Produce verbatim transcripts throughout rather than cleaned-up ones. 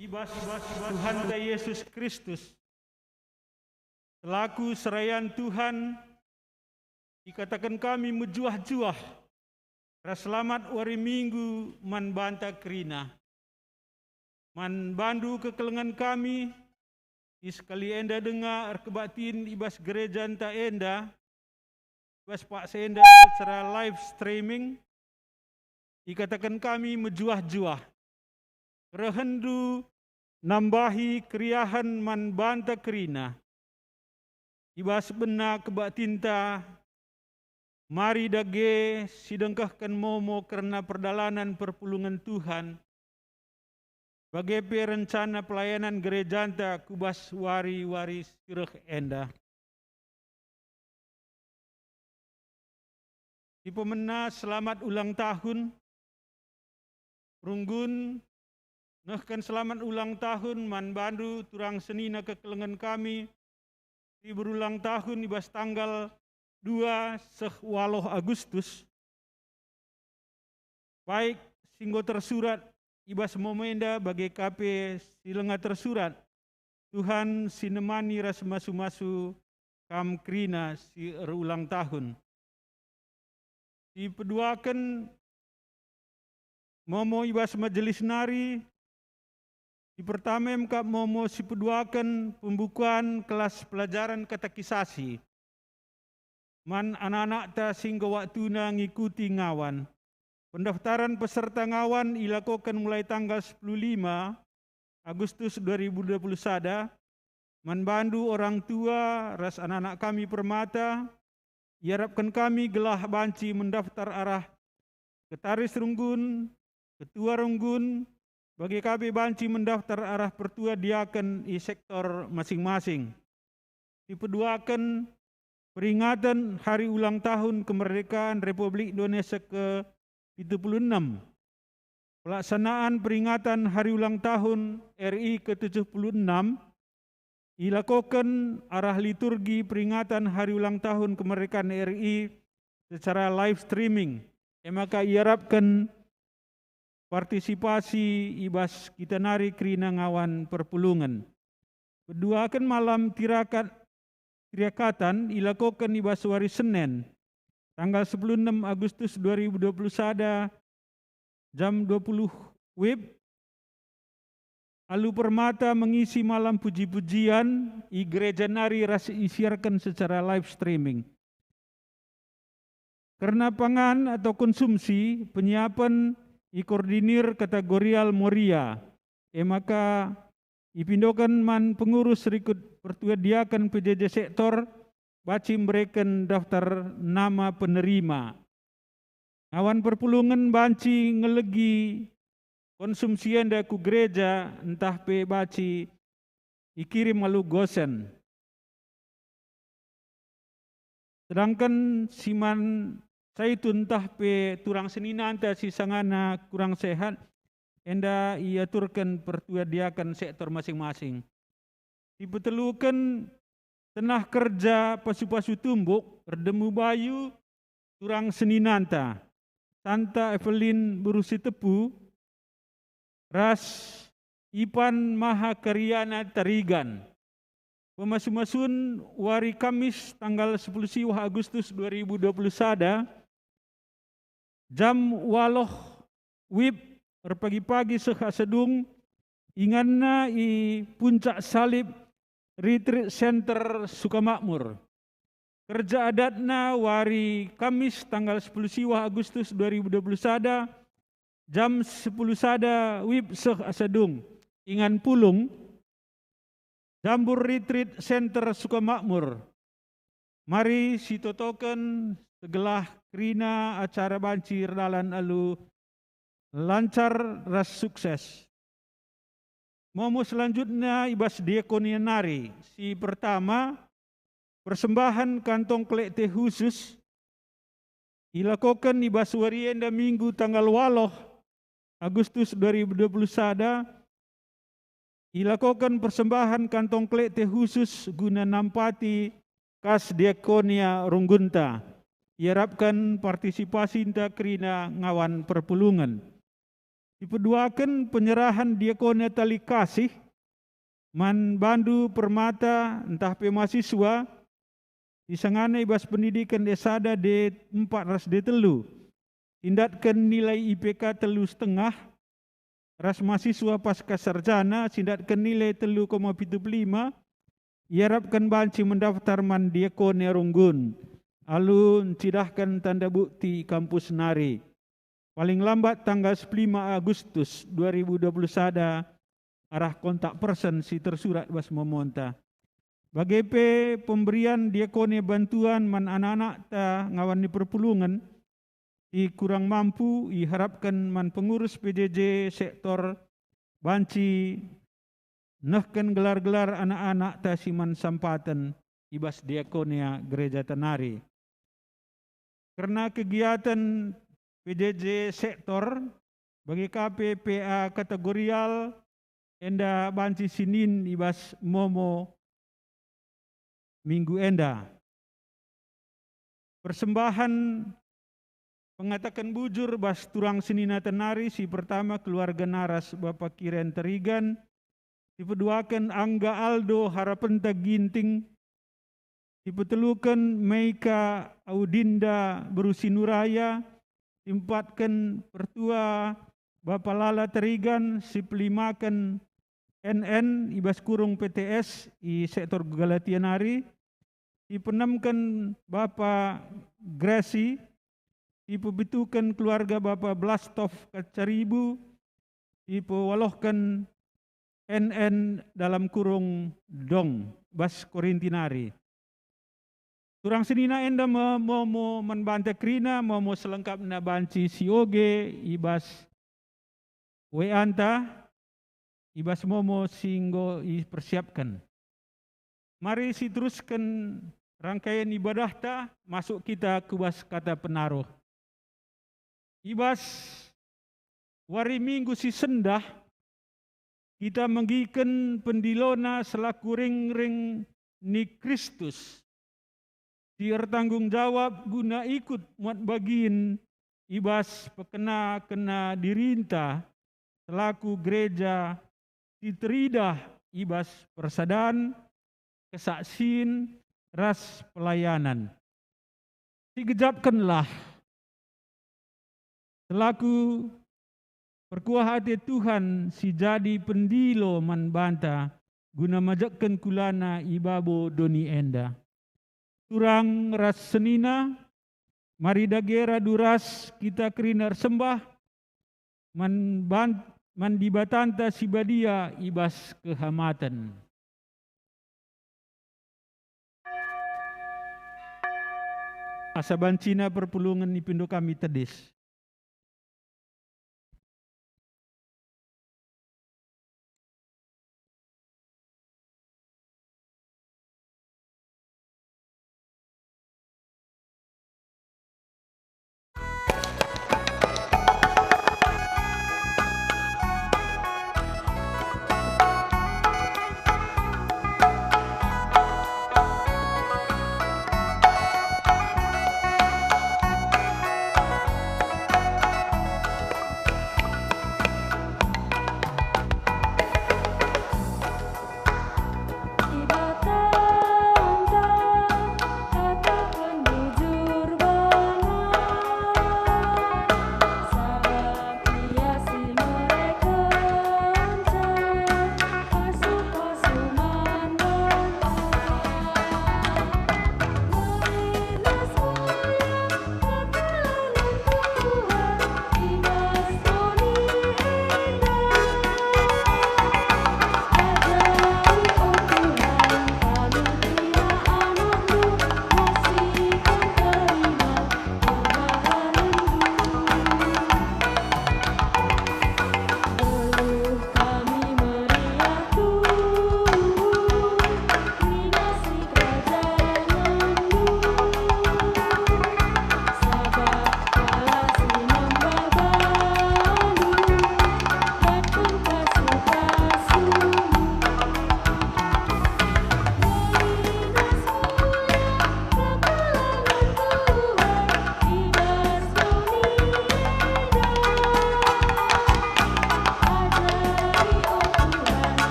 I bas Tuhanta Yesus Kristus, selaku serayan Tuhan, ikataken kami mejuah-juah ras selamat wari Minggu man banta kerina. Man bandu kekelengen kami, i sekali enda denga erkebaktin i bas gerejanta enda, i bas paksa enda secara live streaming, ikataken kami mejuah-juah. Kerehenndu nambahi keriahen man banta kerina. I bas bena kebaktinta, mari dage sidengkehken momo kerna perdalanan perpulungen Tuhan, bage pe rencana pelayanan gerejanta ku bas wari-wari si reh enda. Si pemena selamat ulang tahun. Runggun, nehken selamat ulang tahun man bandu turang senina kekelengen kami, si berulang tahun i bas tanggal dua seh waluh Agustus. Baik si enggo tersurat i bas momo enda bage ka pe si langa tersurat, Tuhan si nemani ras masu-masu kam kerina si erulang tahun. Si peduaken momo i bas majelis nari, si pertama me kap momo si peduaken pembukuan kelas pelajaran katekisasi man anak-anakta si enggo waktuna ngikuti ngawan. Pendaftaran peserta ngawan ilakoken mulai tanggal sepuluh lima Agustus dua ribu dua puluh sada. Man bandu orang tua ras anak-anak kami permata, iarapken kami gelah banci mendaftar arah sekretaris runggun, ketua runggun, bage ka pe banci mendaftar arah pertua diaken i sektor masing-masing. Si peduaken peringatan hari ulang tahun kemerdekaan Republik Indonesia ke pitu puluh enam. Pelaksanaan peringatan hari ulang tahun R I ke tujuh puluh enam ilakoken arah liturgi peringatan hari ulang tahun kemerdekaan R I secara live streaming. E maka iarapken partisipasi i bas kita nari kerina ngawan perpulungen. Peduaken malam tirakat, tirakatan ilakoken i bas wari Senen, tanggal sepuluh enam Agustus dua ribu dua puluh sada, jam dua puluh wib, alu permata mengisi malam puji-pujian i gereja nari ras isiarken secara live streaming. Kerna pangan atau konsumsi, penyiapen ikoordinir kategorial Moria. E maka ipindoken man pengurus rikut pertua diaken P J J sektor banci mereken daftar nama penerima. Ngawan perpulungen banci ngelegi konsumsi enda ku gereja ntah pe banci ikirim alu gosen. Sedangken si man saitun ntah pe turang seninanta si sangana kurang sehat, enda iaturken pertua diaken sektor masing-masing. Ipeteluken tenah kerja pasu-pasu tumbuk, erdemu bayu, turang seninanta, Santa Evelyn Beru Sitepu, ras Ipan Maha Keriana Tarigan. Pemasu-masun wari Kamis tanggal sepuluh siwah Agustus dua ribu dua puluh sada, jam waluh wib erpagi-pagi seh asa dung, inganna i Puncak Salib Retreat Center Sukamakmur. Kerja adatna wari Kamis tanggal sepuluh siwah Agustus dua ribu dua puluh sada, jam sepuluh sada wib seh asa dung, ingan pulung, Jambur Retreat Center Sukamakmur. Mari sitotoken segelah kerina acara banci erdalan alu lancar ras sukses. Momo selanjutna i bas diakonia nari, si pertama, persembahen kantong kelekte khusus, ilakoken i bas wari enda Minggu tanggal waluh Agustus dua ribu dua puluh sada, ilakoken persembahen kantong kelekte khusus guna nampati kas diakonia runggunta. Iarapken partisipasinta kerina ngawan perpulungen. Sipeduaken penyerahan diakonia tali kasih man bandu permata ntah pe mahasiswa, isangana i bas pendidiken D sada, D empat ras D telu, si ndatken nilai I P K telu setengah, ras mahasiswa pasca sarjana si ndatken nilai telu koma pitu lima, iarapken banci mendaftar man diakonia runggun, alu ncidahken tanda bukti i kampus nari. Paling lambat tanggal sepuluh lima Agustus dua ribu dua puluh sada, arah kontak person si tersurat bas momonta. Bage pe pemberian diakonia bantuan man anak-anakta ngawan ni perpulungen si kurang mampu iharapken man pengurus P J J sektor banci nehken gelar-gelar anak-anakta si man sampaten i bas diakonia gerejata nari. Kerna kegiaten P J J sektor, bage ka pe P A kategorial, enda banci sinin i bas momo minggu enda. Persembahan pengataken bujur bas turang seninata nari, si pertama keluarga Naras Bapa Kiren Terigan, si peduaken Angga Aldo Harapenta Ginting, si peteluken Meika Audinda Beru Sinuraya, si empatken Pertua Bapa Lala Terigan, si pelimaken N N i bas kurung P T S i sektor Galatia nari, si peenemken Bapa Grasi, si pepituken keluarga Bapa Blastov Kacaribu, si pewalohken N N dalam kurung Dong bas Korinti nari. Turang senina enda me momo man banta kerina, momo selengkapna banci sioge i bas W A-nta, i bas momo si enggo ipersiapken. Mari siterusken rangkayen ibadahta, masuk kita ku bas kata penaruh. I bas wari Minggu si sendah, kita megiken pendilona selaku ringring ni Kristus, si ertanggung jawab guna ikut muat bagin i bas pekena-kena dirinta selaku gereja si teridah i bas persadan, kesaksin, ras pelayanan. Sigejapkenlah selaku perkuah ate Tuhan si jadi pendilo man banta guna majekken kulana i babo doni enda. Turang ras senina, mari dage radu ras kita kerina ersembah man ban-, man Dibatanta si badia i bas kehamaten. Asa bancina perpulungen ipindo kami tedis.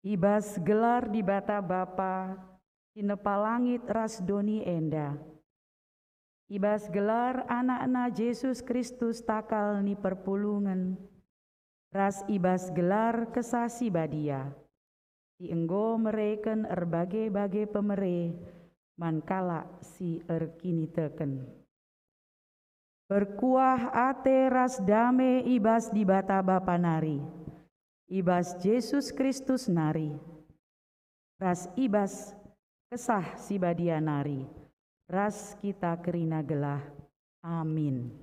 I bas gelar Dibata Bapa, si nepa langit ras doni enda, i bas gelar AnakNa Jesus Kristus takal ni perpulungen, ras i bas gelar Kesah Si Badia, si enggo mereken erbage-bage pemere man kalak si erkiniteken. Perkuah ate ras dame i bas Dibata Bapa nari, i bas Jesus Kristus nari, ras i bas Kesah Si Badia nari, ras kita kerina gelah. Amin.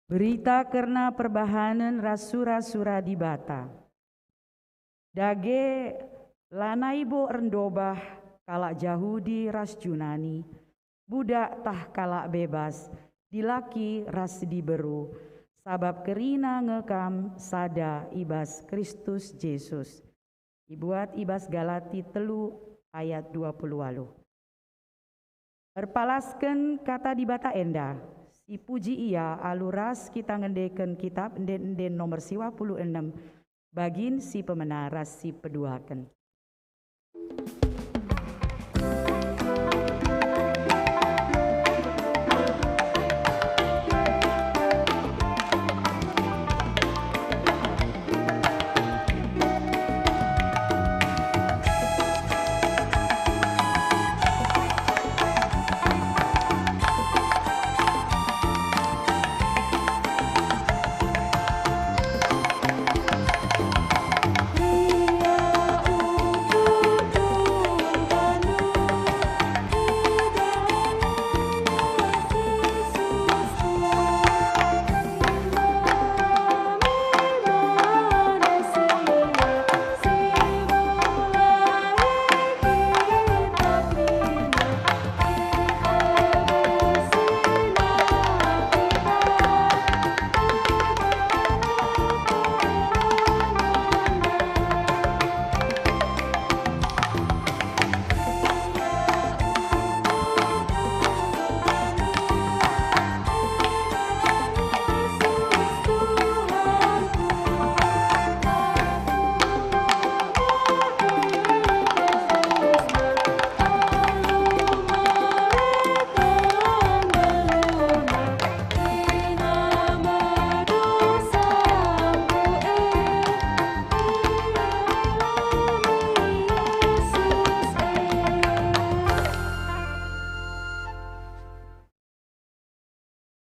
Berita kerna perbahanen ras sura-sura Dibata. Dage lanai bo erndobah kalak Jahudi ras Junani, budak tah kalak bebas, dilaki ras diberu, sabap kerina nge kam sada i bas Kristus Jesus. Ibuat i bas Galati telu ayat dua puluh waluh. Erpalasken Kata Dibata enda, sipuji Ia alu ras kita ngendeken Kitap Ende-enden nomor siwa puluh enem, bagin si pemena ras si peduaken.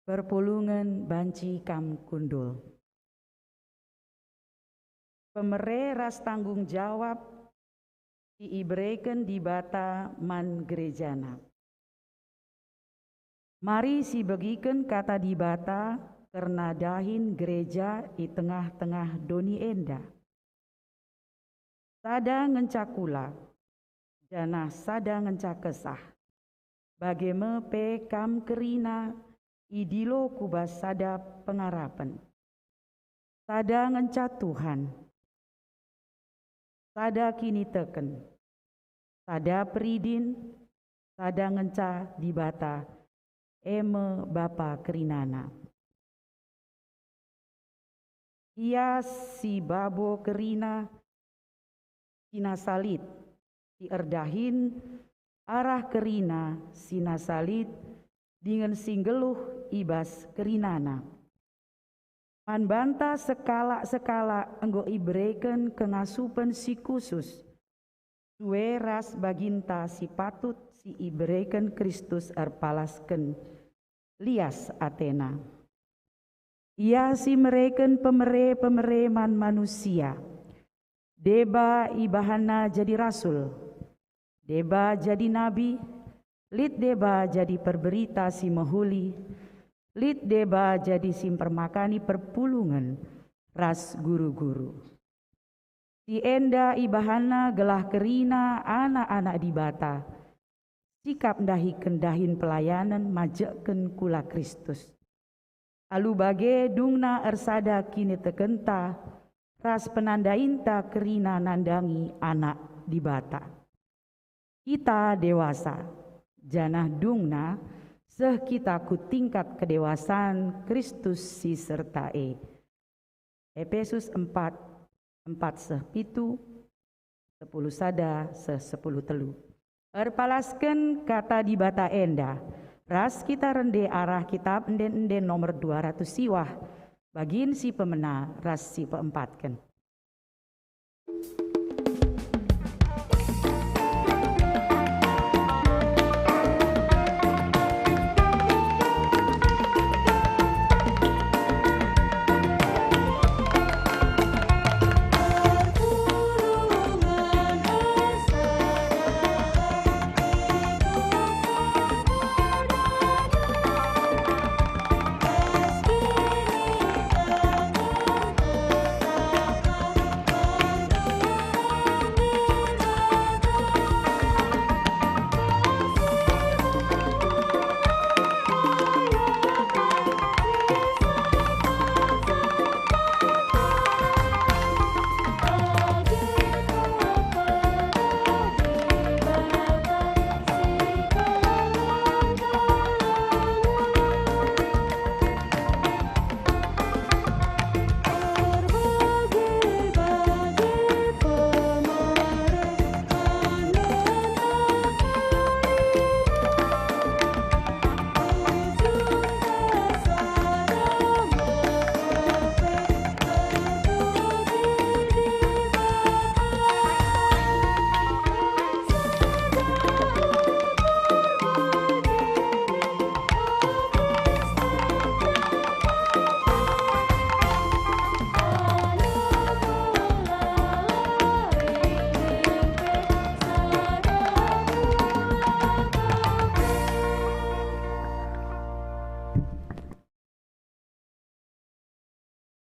Perpulungen banci kam kundul. Pemere ras tanggung jawab si ibereken Dibata man gerejana. Mari sibegiken Kata Dibata kerna dahin gereja i tengah-tengah doni enda. Sada ngenca kula, janah sada ngenca kesah. Bage me pe kam kerina idilo ku bas sada pengarapen. Sada ngenca Tuhan, sada kiniteken, sada peridin, sada ngenca Dibata, e me Bapa kerinana. Ia si babo kerina si nasa lit, si erdahin arah kerina si nasa lit dingen si nggeluh i bas kerinana. Man banta sekalak-sekalak enggo ibereken kengasupen si khusus, sue ras baginta si patut si ibereken Kristus erpalasken lias atena. Ia si mereken pemere-pemere man manusia. Deba ibahanna jadi rasul, deba jadi nabi, lit deba jadi perberita si mehuli, lit deba jadi si mpermakani perpulungen ras guru-guru. Si enda ibahanna gelah kerina anak-anak Dibata, sikap ndahiken dahin pelayanen majekken kula Kristus. Alu bage dungna ersada kinitekenta, ras penandainta kerina nandangi Anak Dibata. Kita dewasa, janah dungna seh kita ku tingkat kedewasan Kristus si serta e. Epesus empat, empat seh pitu, sepuluh sada seh sepuluh telu. Erpalasken Kata Dibata enda, ras kita rende arah Kitap Enden-enden nomor dua ratus siwah, bagin si pemena ras si peempatken.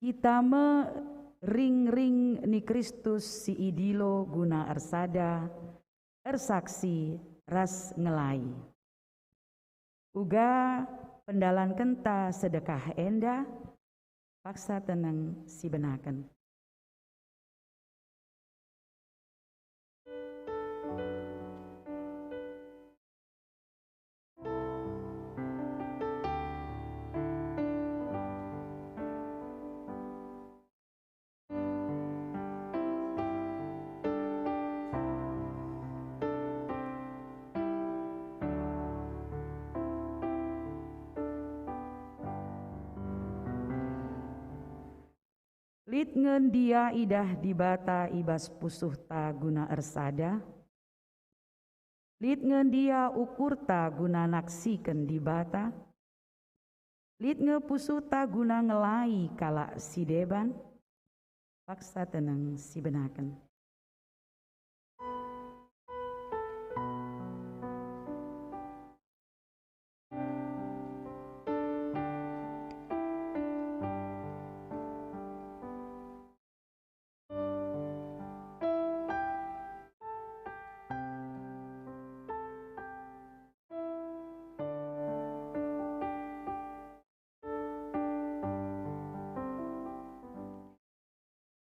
Kita me ring-ring ni Kristus si idilo guna ersada, ersaksi ras ngelai. Uga pendalankenta sedekah enda, paksa teneng sibenaken. Lit nge ndia idah Dibata i bas pusuhta guna ersada? Lit nge ndia ukurta guna naksiken Dibata? Lit nge pusuhta guna ngelai kalak si deban? Paksa teneng sibenaken.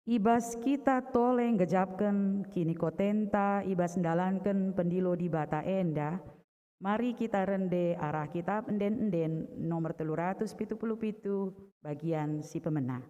I bas kita tole nggejapken kinikotenta i bas ndalanken pendilo Dibata enda, mari kita rende arah Kitap Enden-enden nomor telu ratus pitu puluh pitu, bagian si pemena.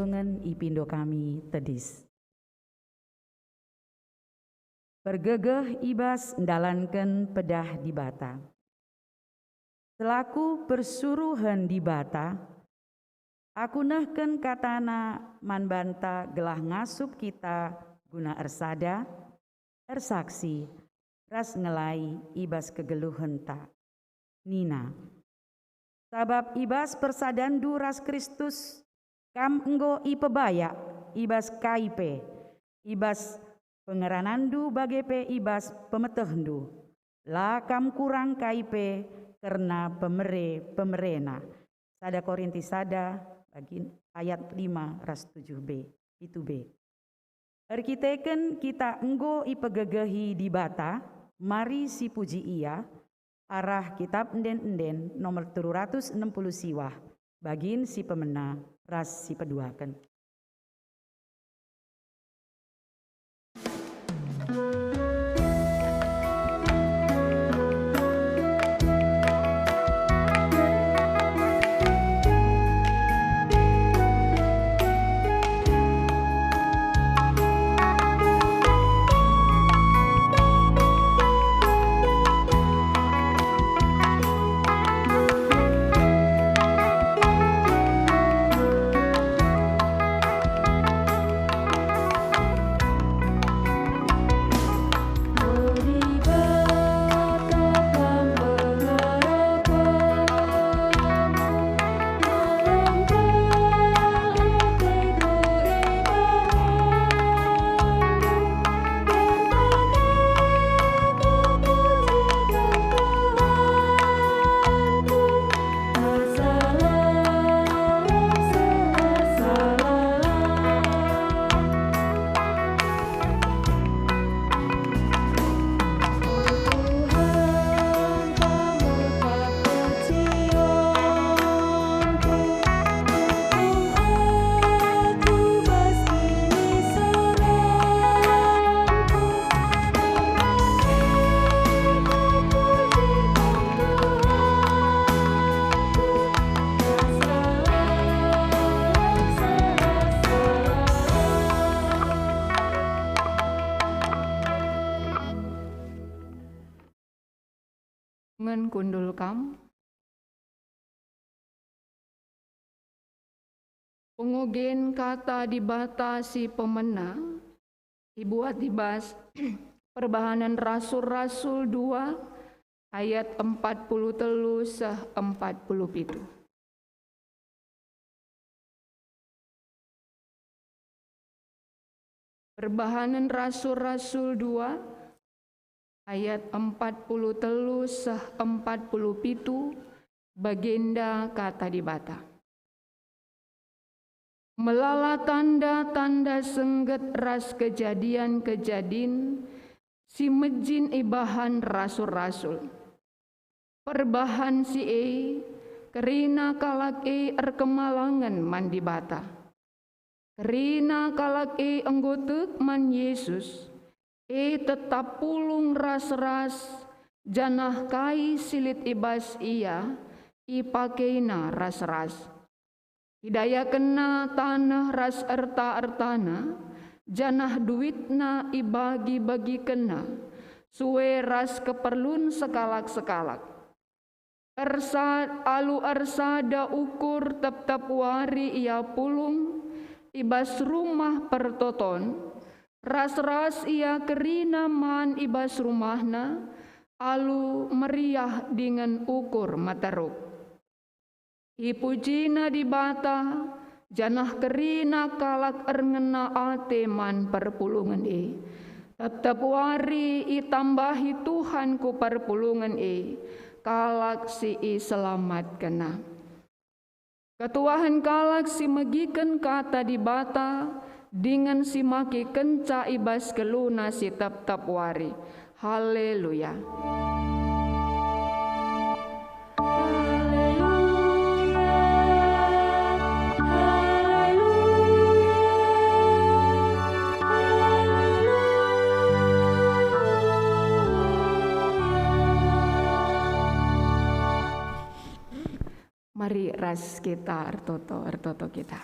Ipindoken kami tedis. Pergegeh i bas ndalanken pedah Dibata. Selaku persuruhen Dibata, aku nehken kataNa man banta gelah ngasup kita guna ersada, ersaksi, ras ngelai i bas kegeluhenta. Nina, "Sabap i bas persadanndu ras Kristus, kam enggo ipebayak i bas kai pe, i bas pengerananndu bage pe i bas pemetehndu. La kam kurang kai pe kerna pemere-pemerena." Sada Korinti sada, bagin ayat lima ras tujuh b, pitu b. Erkiteken kita enggo ipegegehi Dibata, mari sipuji Ia, arah Kitap Enden-enden nomor telu ratus enem puluh siwah, bagin si pemena ras si peduaken. Ngen kundul kam. Pengogen Kata Dibata si pemena ibuat i bas Perbahanen Rasul-Rasul dua ayat empat puluh telu seh empat puluh pitu. Perbahanen Rasul-Rasul dua ayat empat puluh telu seh empat puluh pitu, bagenda Kata Dibata. Melala tanda-tanda sengget ras kejadian-kejadin si mejin ibahan rasul-rasul. Perbahan si e, kerina kalak e erkemalangen man Dibata. Kerina kalak e enggo tek man Jesus, e tetap pulung ras-ras, janah kai si lit i bas ia, ipakeina ras-ras. Idayakenna taneh ras erta-ertana, janah duitna ibagi-bagikenna, sue ras keperlun sekalak-sekalak. Ersa-, alu ersada ukur tep-tep wari ia pulung i bas Rumah Pertoton, ras-ras ia kerina man i bas rumahna, alu meriah dingen ukur meteruk. Ipujina Dibata, janah kerina kalak erngena ate man perpulungen e. Tep-tep wari itambahi Tuhan ku perpulungen e kalak si iselamatkenNa. Ketuahen kalak si megiken Kata Dibata dingen si makekenca i bas geluna si tep-tep wari. Haleluya. Mari ras kita ertoto, ertoto kita.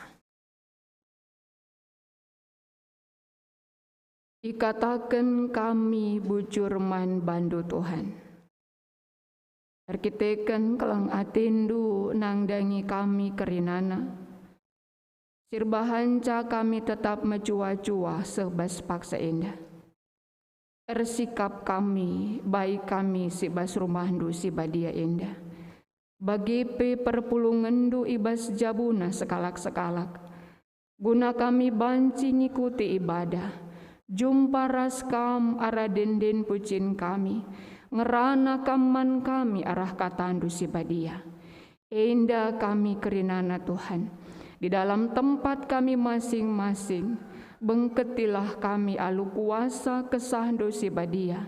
Ikataken kami bujur man bandu, Tuhan. Erkiteken keleng atendu nandangi kami kerinana, si erbahanca kami tetap mejuah-juah seh bas paksa enda. Ersikap kami, bai kami si bas rumahndu si badia enda, bage pe perpulungenndu i bas jabuna sekalak-sekalak, guna kami banci ngikuti ibadah, jumpa ras Kam arah ende-enden pujin kami, ngerana Kam man kami arah katandu si badia. Enda kami kerinana, Tuhan, di dalam tempat kami masing-masing, bengketilah kami alu kuasa KesahNdu si badia,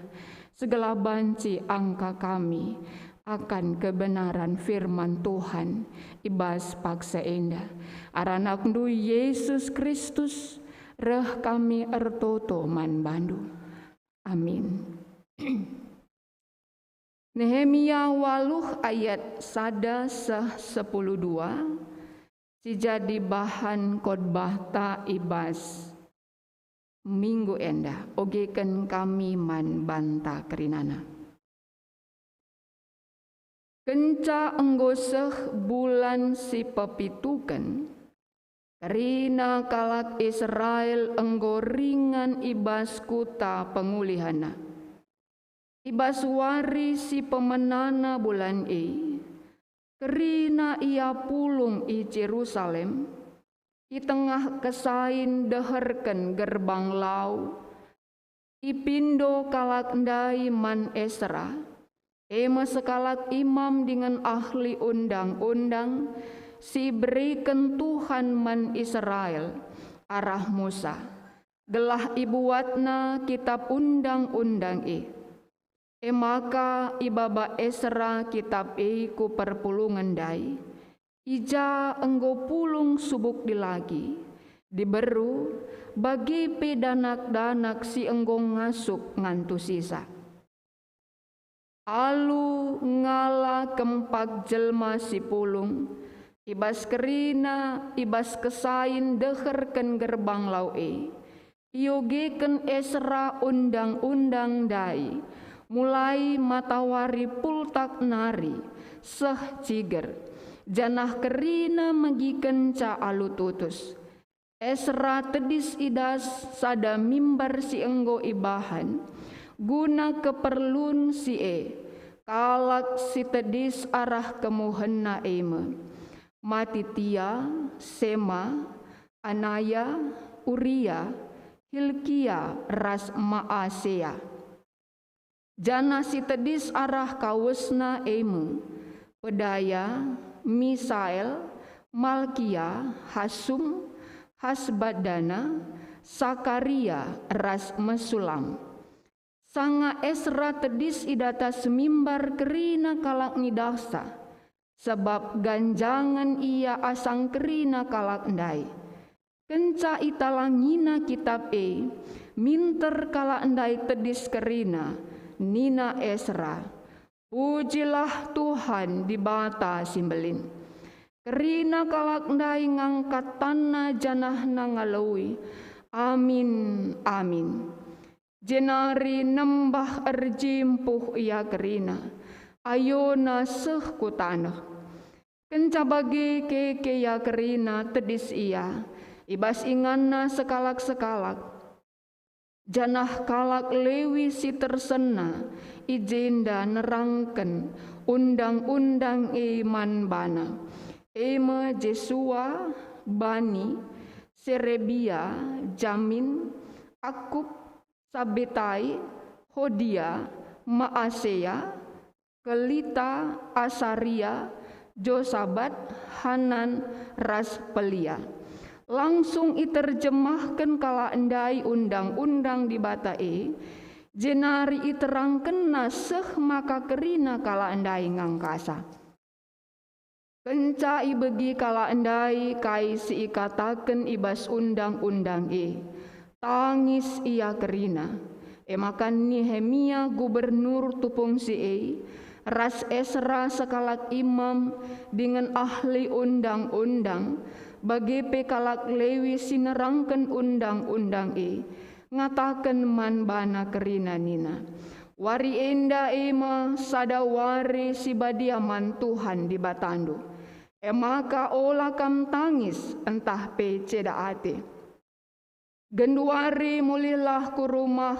segelah banci angka kami akan kebenaran firman Tuhan i bas paksa enda. Arah AnakNdu Yesus Kristus reh kami ertoto man baNdu. Amin. Nehemia waluh ayat sada seh sepuluh dua si jadi bahan khotbahta i bas minggu enda, ogeken kami man banta kerinana. Kenca enggo seh bulan si pepituken, kerina kalak Israel enggo ringan i bas kuta pengulihenna. I bas wari si pemenana bulan e, kerina ia pulung i Jerusalem, i tengah kesain deherken gerbang lau, ipindo kalak ndai man Esra, e me sekalak imam dingen ahli Undang-undang si ibereken Tuhan man Israel arah Musa, gelah ibuatna Kitap Undang-undang e. E maka ibaba Esra Kitap e ku perpulungen ndai, i ja enggo pulung subuk dilaki, diberu, bage pe danak-danak si enggo ngasup ngantusisa. Alu ngala kempak jelma si pulung, i bas kerina, i bas kesain deherken gerbang lau e, iogeken Esra Undang-undang ndai, mulai matawari pultak nari seh ciger, janah kerina megikenca alu tutus. Esra tedis i das sada mimbar si enggo ibahan guna keperlun si e, kalak si tedis arah kemuhenna e me: Matitia, Sema, Anaya, Uria, Hilkia, ras Maasea. Janah si tedis arah kawesna e me: Pedaya, Misael, Malkia, Hasum, Hasbadana, Sakaria, ras Mesulam. Sanga Esra tedis i datas mimbar kerina kalak ngidahsa, sabap ganjangen ia asang kerina kalak ndai. Kenca italangina Kitap e, minter kalak ndai tedis kerina, nina Esra, "Pujilah Tuhan, Dibata si Mbelin." Kerina kalak ndai ngangkat tanna janahna ngaloi, "Amin, amin." Jenari nembah erjimpuh ia kerina, ayona seh ku taneh. Kenca bage keke ia kerina tedis ia, i bas inganna sekalak-sekalak. Janah kalak Lewi si tersena i jenda nerangken Undang-undang e man bana, e me Jesua, Bani, Serebia, Jamin, Akub, Sabetai, Hodia, Maasea, Kelita, Asaria, Josabat, Hanan, ras Pelia. Langsung iterjemahken kalak ndai Undang-undang Dibata e, jenari iterangkenna seh maka kerina kalak ndai ngangkasa. Kenca ibegi kalak ndai kai si ikataken i bas Undang-undang e, tangis ia kerina. E maka Nehemia gubernur tupung si e, ras Esra sekalak imam dingen ahli Undang-undang, bage pe kalak Lewi si nerangken Undang-undang e, ngataken man bana kerina nina, "Wari enda e me sada wari si badia man Tuhan Dibatandu. E maka ola kam tangis ntah pe ceda ate. Genduari mulihlah ku rumah,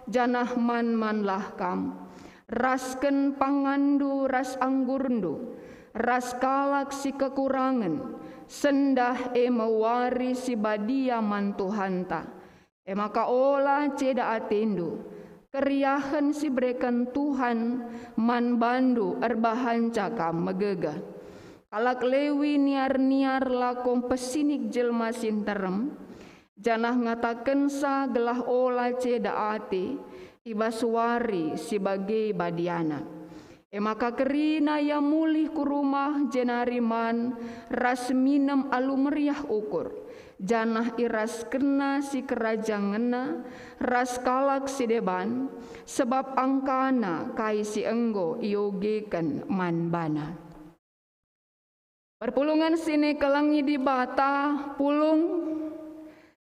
janah man-manlah kam, rasken panganndu ras anggurndu, ras kalak si kekurangen, sendah e me wari si badia man Tuhanta. E maka ola ceda atendu, keriahen si ibereken Tuhan man bandu erbahanca kam megegeh. Kalak Lewi niar-niar lako mpesinik jelma si nterem, janah ngatakensa gelah ola ceda ate i bas wari si bage badiana." E maka kerina ia mulih ku rumah jenari man ras minem alu meriah ukur, janah iraskenna sikerajangenna ras kalak si deban, sebab angkana kai si enggo iogeken man bana. Perpulungen si nikelengi Dibata, pulung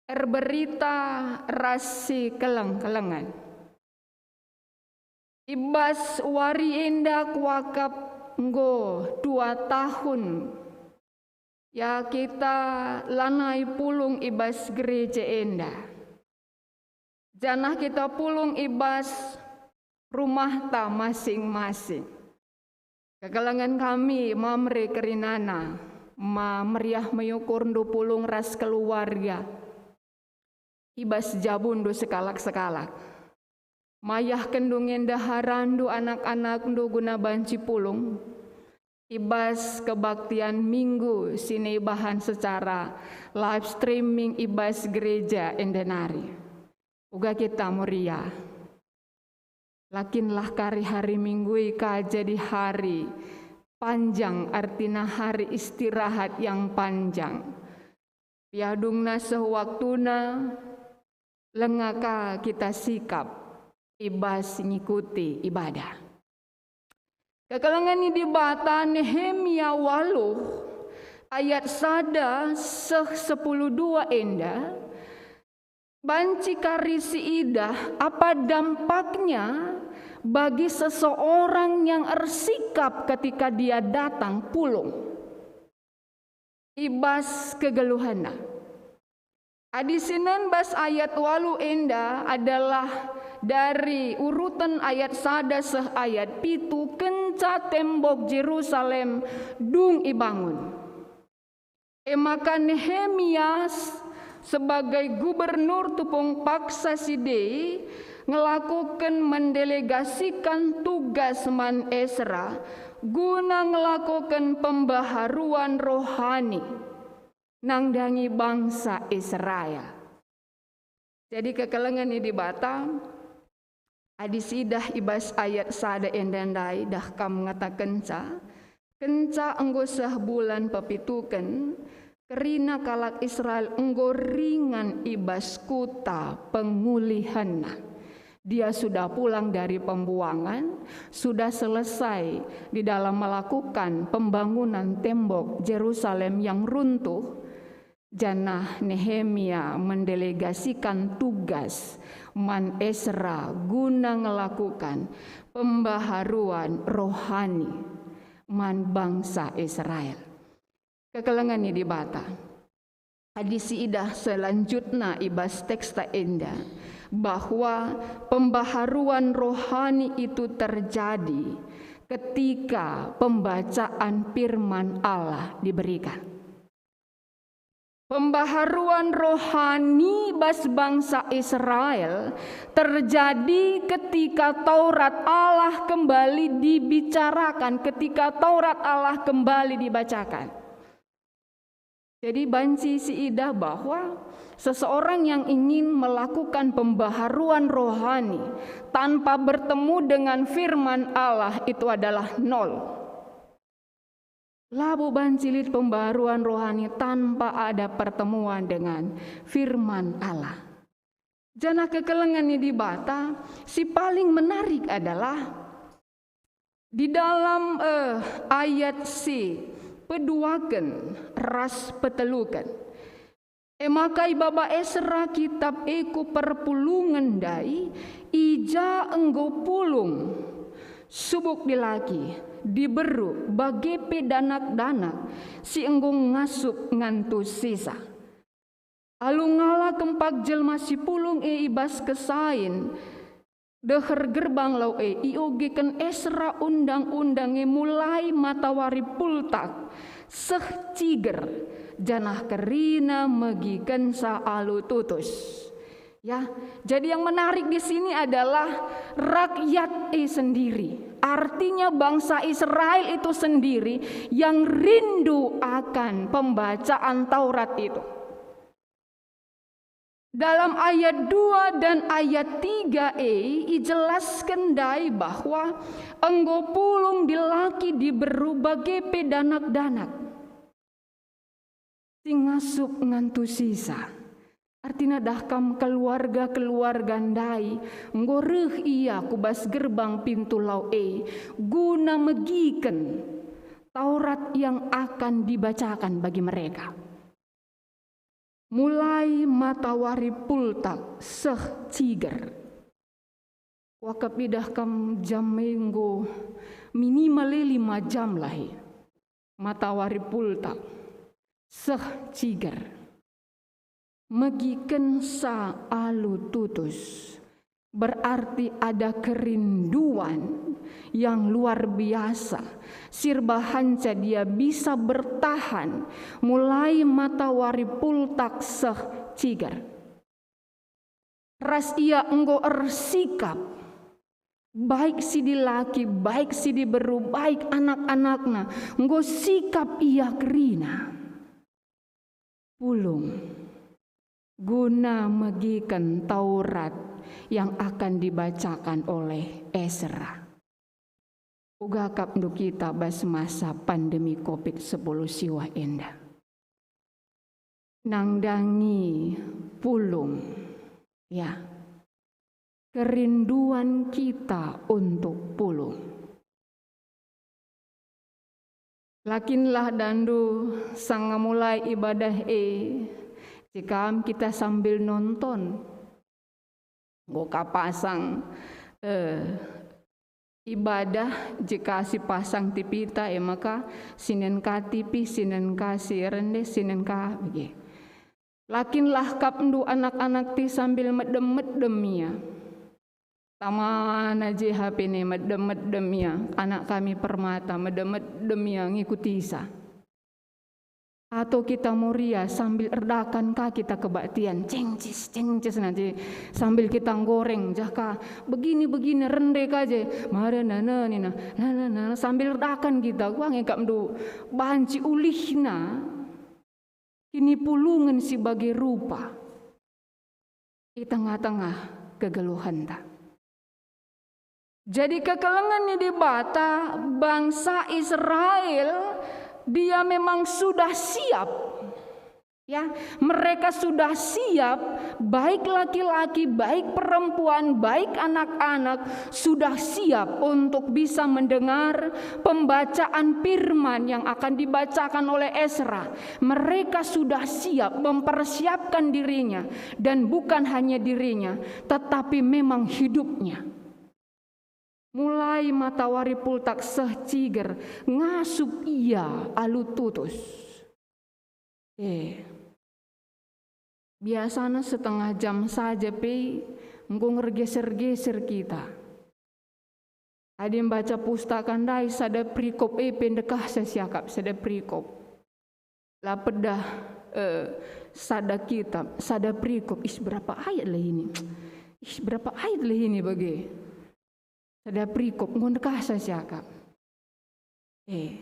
erberita ras si keleng-kelengen. I bas wari enda kuakap enggo dua tahun ya kita lanai pulung i bas gereja enda. Janah kita pulung i bas rumahta masing-masing. Kekelengen kami, Mamre kerinana, ma meriah me ukurndu pulung ras keluarga i bas jabundu sekalak-sekalak. Mayahkenndu nge ndeharandu anak-anakndu guna banci pulung i bas kebaktian Minggu si nibahan secara live streaming i bas gereja enda nari. Uga kita meriah. Lakinlah kari hari Minggu i ka jadi hari panjang, artina hari istirahat yang panjang. Piadungna seh waktuna, langa ka kita sikap i bas ngikuti ibadah. Kekelengen ni Dibata, Nehemia waluh ayat sada seh sepuluh dua enda banci kari siidah apa dampaknya bagi seseorang yang ersikap ketika dia datang pulung i bas kegeluhenna. Adi sinen bas ayat waluh enda adalah dari uruten ayat sada seh ayat pitu, kenca tembok Jerusalem dung ibangun. E maka Nehemia sebagai gubernur tupung paksa si dei ngelakoken, mendelegasikan tugas man Esra guna ngelakoken pembaharuan rohani nandangi bangsa Israel. Jadi kekelengen ni Dibata, adi sidah i bas ayat sada enda ndai dah kam ngatakenca, kenca enggo seh bulan pepituken, kerina kalak Israel enggo ringan i bas kuta pengulihenna. Dia sudah pulang dari pembuangan, sudah selesai di dalam melakukan pembangunan tembok Jerusalem yang runtuh, janah Nehemia mendelegasikan tugas man Esra guna ngelakukan pembaharuan rohani man bangsa Israel. Kekelengen ni Dibata. Adi siidah selanjutna i bas teksta enda, bahwa pembaharuan rohani itu terjadi ketika pembacaan firman Allah diberikan. Pembaharuan rohani bas bangsa Israel terjadi ketika Taurat Allah kembali dibicarakan, ketika Taurat Allah kembali dibacakan. Jadi banci siidah bahwa seseorang yang ingin melakukan pembaharuan rohani tanpa bertemu dengan firman Allah itu adalah nol. Labo banci lit pembaharuan rohani tanpa ada pertemuan dengan firman Allah. Janah kekelengen ni Dibata si paling menarik adalah di dalam, eh, ayat si peduaken ras peteluken. E maka ibaba Esra kitap e ku perpulungen ndai, i ja enggo pulung, subuk dilaki, diberu, bage pe danak-danak si enggo ngasup ngantusisa. Alu ngala kempak jelma si pulung e i bas kesain, deher gerbang lau e, iogeken Esra undang-undang e mulai matawari pultak seh ciger, janah kerina megikensa alu tutus. Ya, jadi yang menarik di sini adalah rakyat e sendiri. Artinya bangsa Israel itu sendiri yang rindu akan pembacaan Taurat itu. Dalam ayat dua dan ayat tiga e ijelasken ndai bahwa enggo pulung dilaki diberu bage pe danak-danak si ngasup ngantusisa. Artina dah kam keluarga-keluarga ndai enggo reh ia ku bas gerbang pintu lau e guna megiken Taurat yang akan dibacakan bagi mereka. Mulai matawari pultak seh ciger. Kuakap idah kam jam e enggo minimal e lima jam lah e. Matawari pultak seh ciger. Megikensa alu tutus. Berarti ada kerinduan yang luar biasa, si erbahanca dia bisa bertahan mulai matawari pultak seh ciger. Ras ia enggo ersikap, baik si dilaki, baik si diberu, baik anak-anakna, enggo sikap ia kerina. Pulung guna megiken Taurat yang akan dibacakan oleh Esra. Uga kap ndu kita bas masa pandemi covid sepuluh siwah enda. Nandangi pulung, ya. Kerinduan kita untuk pulung. Lakinlah dandu sanga mulai ibadah e, jekam kita sambil nonton. Enggo ka pasang, eh, ibadah, jeka si pasang tipita, e maka sinen ka tipi, sinen ka si rende, sinen ka bage. Lakinlah kapndu anak-anak ti sambil medem-medem ia. Tamana je hape ne medem-medem ia, anak kami permata medem-medem ia ngikutisa. Atau kita Moria sambil erdakan ka kita kebaktian, cengcis, cengcis nanti sambil kita nggoreng, jah ka begini-begini rende ka je, mare nana nina, nana nana sambil erdakan kita, wah nge kapndu banci ulihna kinipulungen si bage rupa i tengah-tengah kegeluhenta. Jadi kekelengen ni Dibata, bangsa Israel, dia memang sudah siap. Ya, mereka sudah siap, baik laki-laki, baik perempuan, baik anak-anak, sudah siap untuk bisa mendengar pembacaan firman yang akan dibacakan oleh Esra. Mereka sudah siap mempersiapkan dirinya, dan bukan hanya dirinya, tetapi memang hidupnya. Mulai matawari pultak seh ciger, ngasup ia alu tutus. Eh, biasana setengah jam saja pe enggo ngergeser-geser kita. Adi mbaca pustaka ndai sada perikop e pe ndekahsa siakap sada perikop. La pedah, eh, sada kitab, sada perikop, ih, berapa ayat lah ini? Ih, berapa ayat lah ini bage? Sada perikop, enggo ndekahsa siakap. Eh,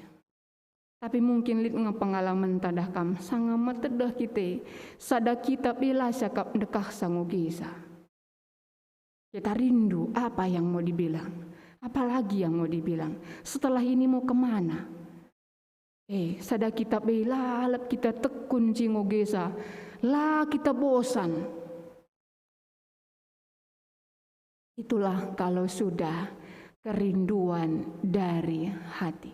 tapi mungkin lit nge pengalamen tadah kam, sanga metedeh kite, sada kitab e la siakap ndekahsa ngogesa. Kita rindu apa yang mau dibilang, apalagi yang mau dibilang. Setelah ini mau kemana? Eh, sada kitab e lalap kita tekun si ngogesa, la kita bosan. Itulah kalau sudah kerinduan dari hati.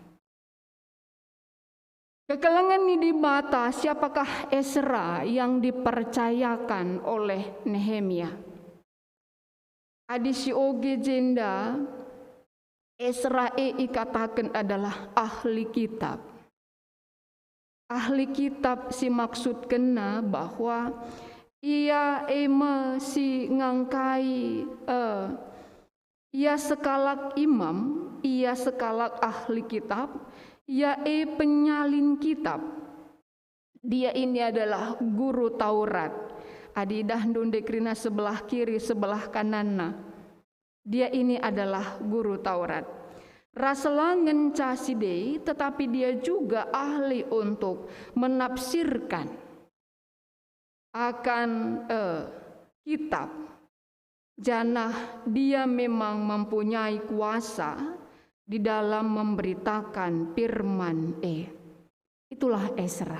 Kekelengen ni Dibata, siapakah Esra yang dipercayakan oleh Nehemia? Adi si oge jenda, Esra e ikataken adalah ahli kitab. Ahli kitab si maksudkenna bahwa ia e me si ngangkai, eh, ia sekalak imam, ia sekalak ahli kitab, ia e penyalin kitab. Dia ini adalah guru Taurat. Adi idahndu nde kerina sebelah kiri, sebelah kananna. Dia ini adalah guru Taurat. Ras la ngenca si dei, tetapi dia juga ahli untuk menafsirkan akan, eh, kitab. Janah dia memang mempunyai kuasa di dalam memberitakan firman e. Itulah Esra.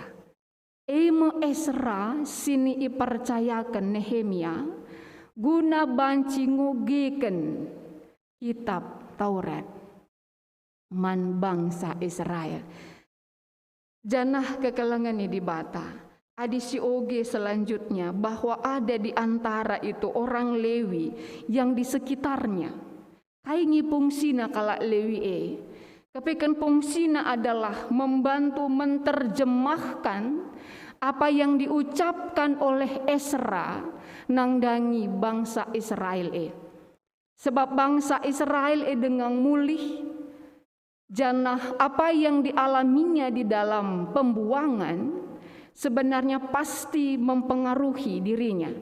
E me Esra si ipercayaken Nehemia guna banci ngogeken kitab Taurat man bangsa Israel. Janah kekelengen ni Dibata, adi si oge selanjutnya bahwa ada di antara itu orang Lewi yang di sekitarnya. Kai nge fungsina kalak Lewi e? Kepeken fungsina adalah membantu menterjemahkan apa yang diucapkan oleh Esra nandangi bangsa Israel e. Sebab bangsa Israel e denga mulih, janah apa yang dialaminya di dalam pembuangan sebenarnya pasti mempengaruhi dirinya,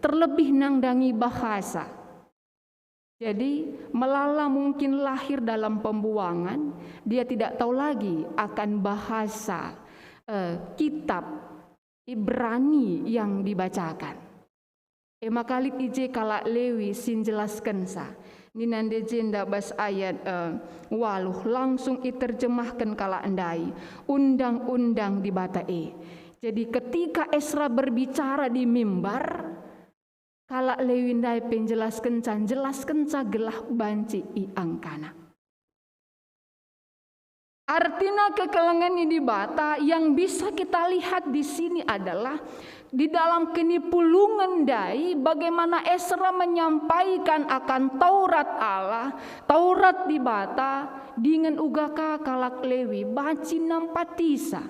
terlebih nandangi bahasa. Jadi, melala mungkin lahir dalam pembuangan, dia tidak tahu lagi akan bahasa, eh, kitab Ibrani yang dibacakan. E maka lit i je kalak Lewi si njelaskensa. Nina nde jenda bas ayat, eh, waluh, langsung iterjemahken kalak ndai undang-undang Dibata e. Jadi ketika Esra berbicara di mimbar, kalak Lewi ndai pe njelaskenca, njelaskenca gelah banci iangkana. Artina kekelengen ni Dibata yang bisa kita lihat di sini adalah di dalam kinipulungen ndai, bagaimana Esra menyampaikan akan Taurat Allah, Taurat Dibata, dingen uga ka kalak Lewi banci nampatisa.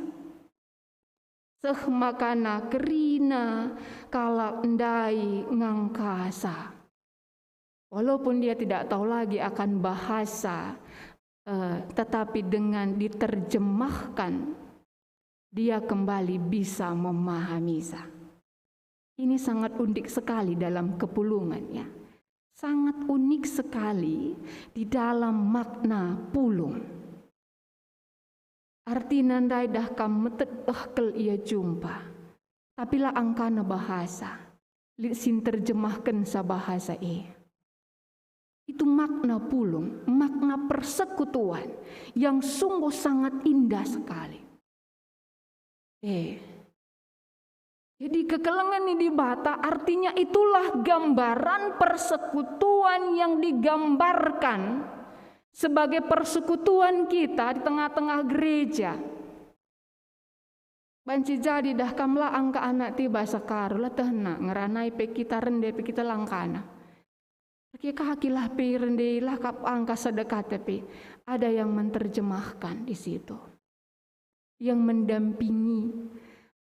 Seh makana kerina kalak ndai ngangkasa. Walaupun dia tidak tahu lagi akan bahasa, eh, tetapi dengan diterjemahkan, dia kembali bisa memahaminya. Ini sangat unik sekali dalam kepulungan, ya. Sangat unik sekali di dalam makna pulung. Artina ndai dah kam metet eh kal ia jumpa, tapi la angkana bahasa, lit si nterjemahkenca bahasa e. Itu makna pulung, makna persekutuan yang sungguh sangat indah sekali. Eh. Jadi, kekelengen ni Dibata artinya itulah gambaran persekutuan yang digambarkan sebagai persekutuan kita di tengah-tengah gereja. Banci jadi dah kam la angka anak tiba sakaru, la tehna, ngeranai pe kita, rende pe kita, la angkana. Erkiteken kaki lah pe rende, la kap angka sedekah, tapi ada yang menterjemahkan di situ. Yang mendampingi.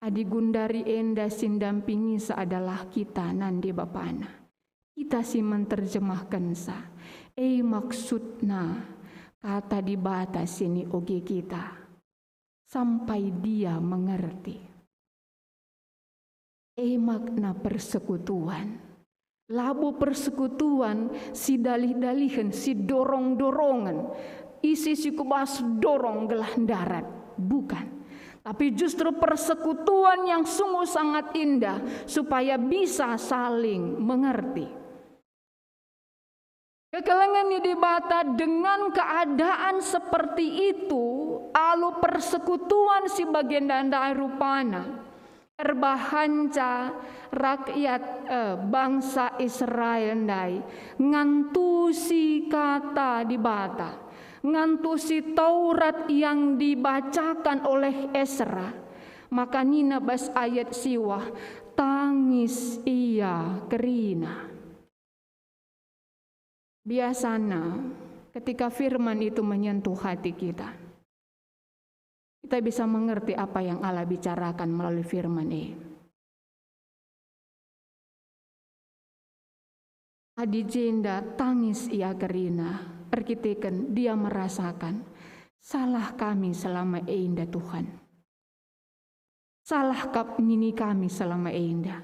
Adi gundari enda si ndampingisa adalah kita nande bapana. Kita si menterjemahkensa. E maksudna kata Dibata si nioge kita. Sampai dia mengerti. E makna persekutuan. Labo persekutuan si dalih-dalihen, si dorong-dorongen, ise si kubas dorong gelah ndarat. Bukan. Tapi justru persekutuan yang sungguh sangat indah supaya bisa saling mengerti. Kekelengen ni Dibata dengan keadaan seperti itu, alu persekutuan si bagenda ndai rupana, erbahanca rakyat, eh, bangsa Israel ndai ngantusi kata Dibata, ngantusi Taurat yang dibacakan oleh Esra, maka nina bas ayat siwah, "Tangis ia kerina." Biasana, ketika firman itu menyentuh hati kita, kita bisa mengerti apa yang Allah bicarakan melalui firman e. Adi jenda tangis ia kerina, erkiteken dia merasakan, "Salah kami selama enda, Tuhan. Salah kap nini kami selama enda.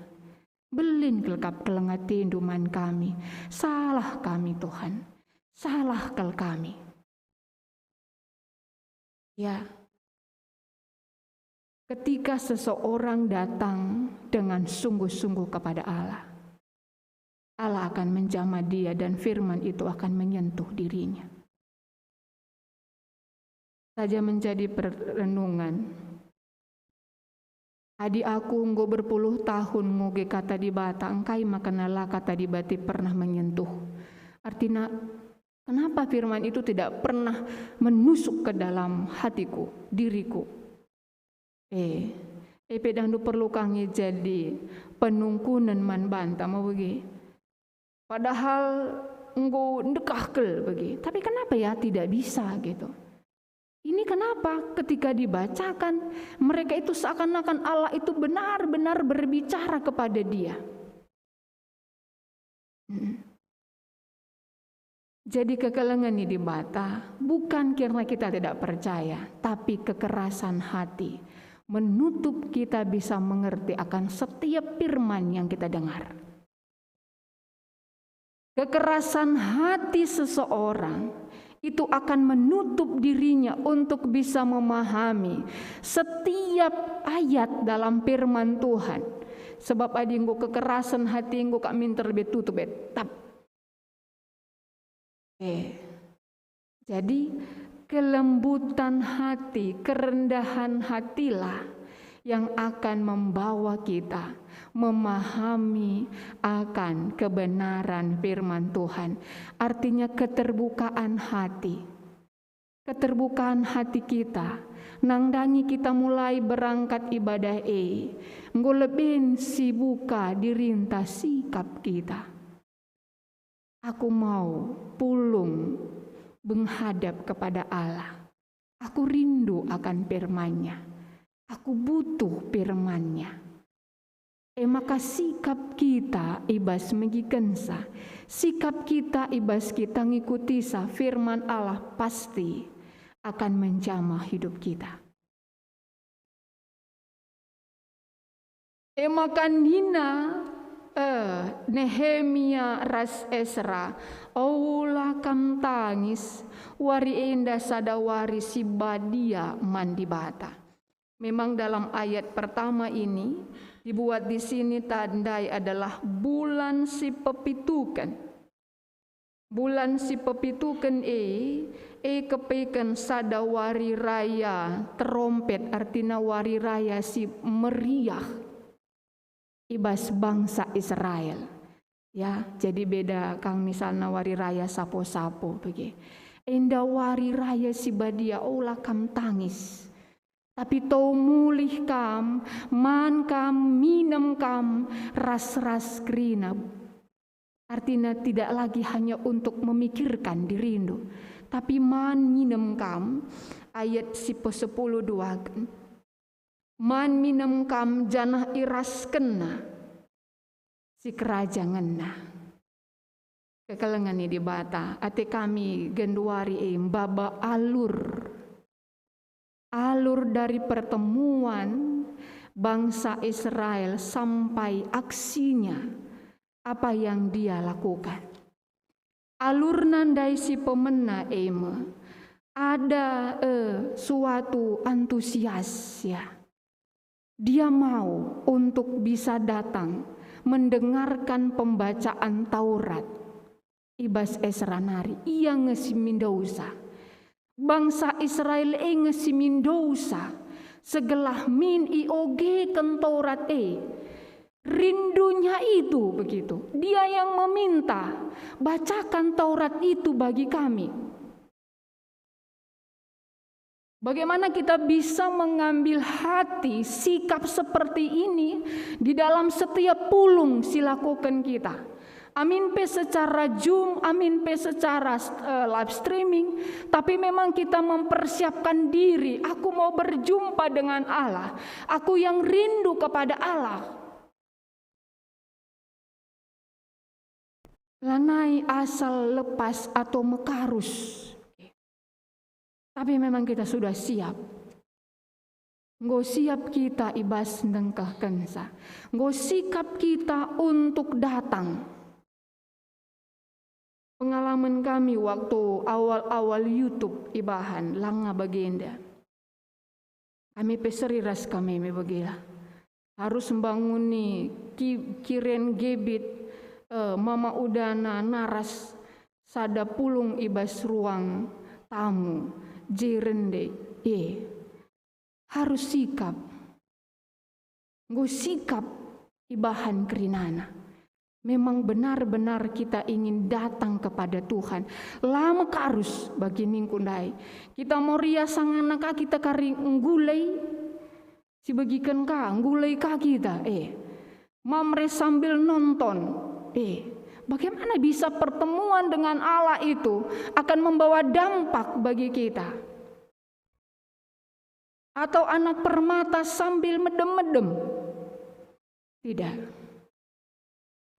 Mbelin kal kap keleng atendu man kami. Salah kami, Tuhan. Salah kal kami." Ya. Ketika seseorang datang dengan sungguh-sungguh kepada Allah, Allah akan menjamah dia dan firman itu akan menyentuh dirinya. Saja menjadi perenungan. Adi aku enggo berpuluh tahun ngoge Kata Dibata, engkai maka la Kata Dibata pernah menyentuh? Artina, kenapa firman itu tidak pernah menusuk ke dalam hatiku, diriku? Eh, eh, pedandu perlu kangi jadi penungkunen man banta, mau bagi? Padahal enggo ndekah kal bagi. Tapi kenapa ya tidak bisa gitu? Ini kenapa ketika dibacakan, mereka itu seakan-akan Allah itu benar-benar berbicara kepada dia. Mm. Jadi kekelengen ni Dibata bukan karena kita tidak percaya, tapi kekerasan hati menutup kita bisa mengerti akan setiap firman yang kita dengar. Kekerasan hati seseorang itu akan menutup dirinya untuk bisa memahami setiap ayat dalam firman Tuhan. Sebab adi enggo kekerasan hati, enggo kak minter be tutup be tap. Eh, jadi kelembutan hati, kerendahan hatilah yang akan membawa kita memahami akan kebenaran firman Tuhan. Artinya keterbukaan hati. Keterbukaan hati kita, nandangi kita mulai berangkat ibadah e, enggo leben sibuka dirinta sikap kita. Aku mau pulung menghadap kepada Allah. Aku rindu akan firman-Nya. Aku butuh firman-Nya. E maka sikap kita i bas megikensa, sikap kita i bas kita ngikutisa firman Allah pasti akan menjamah hidup kita. E maka nina, eh, Nehemia ras Esra, "Ola kam tangis, wari enda sada wari si badia man Dibata." Memang dalam ayat pertama ini, dibuat di sini tandai adalah bulan si pepituken. Bulan si pepituken e, e kepeken sada wari raya terompet, artina wari raya si meriah i bas bangsa Israel. Ya, jadi beda kang misalna wari raya sapo-sapo bage. Enda wari raya si badia, ola kam tangis. Tapi tau mulih kam, man kam, minem kam, ras-ras kerina. Artina tidak lagi hanya untuk memikirkan dirindu, tapi man minem kam, ayat si pesepuluh dua, man minem kam janah iraskenna sikerajangenna. Kekelengen ni Dibata, ate kami genduari e maba alur. Alur dari pertemuan bangsa Israel sampai aksinya, apa yang dia lakukan. Alurna ndai si pemena e me, ada, eh, suatu antusias, ya. Dia mau untuk bisa datang mendengarkan pembacaan Taurat i bas Esra nari. Ia nge si mindosa. Bangsa Israel e nge si mindosa, segelah min iogeken Taurat e. Rindunya itu begitu. Dia yang meminta, "Bacakan Taurat itu bagi kami." Bagaimana kita bisa mengambil hati, sikap seperti ini di dalam setiap pulung si lakuken kita? Amin pe secara Zoom, amin pe secara, eh, live streaming, tapi memang kita mempersiapkan diri, "Aku mau berjumpa dengan Allah, aku yang rindu kepada Allah." Lanai asal lepas atau mekarus. Tapi memang kita sudah siap. Enggo siap kita i bas nengkehkenca. Enggo sikap kita untuk datang. Pengalaman kami waktu awal-awal YouTube ibahan, langa bagenda. Kami pe seri ras kami me bagila. Harus mbanguni ki-, kiren gebit, eh, mama udana naras sada pulung i bas ruang tamu, je rende, eh. Harus sikap. Enggo sikap ibahan kerinana. Memang benar-benar kita ingin datang kepada Tuhan. La mekarus bagi ningku ndai. Kita moria sangana ka kita kari nggulai. Sibegiken ka, nggulai ka kita. Eh, mamre sambil nonton. Eh, bagaimana bisa pertemuan dengan Allah itu akan membawa dampak bagi kita? Atau anak permata sambil medem-medem? Tidak.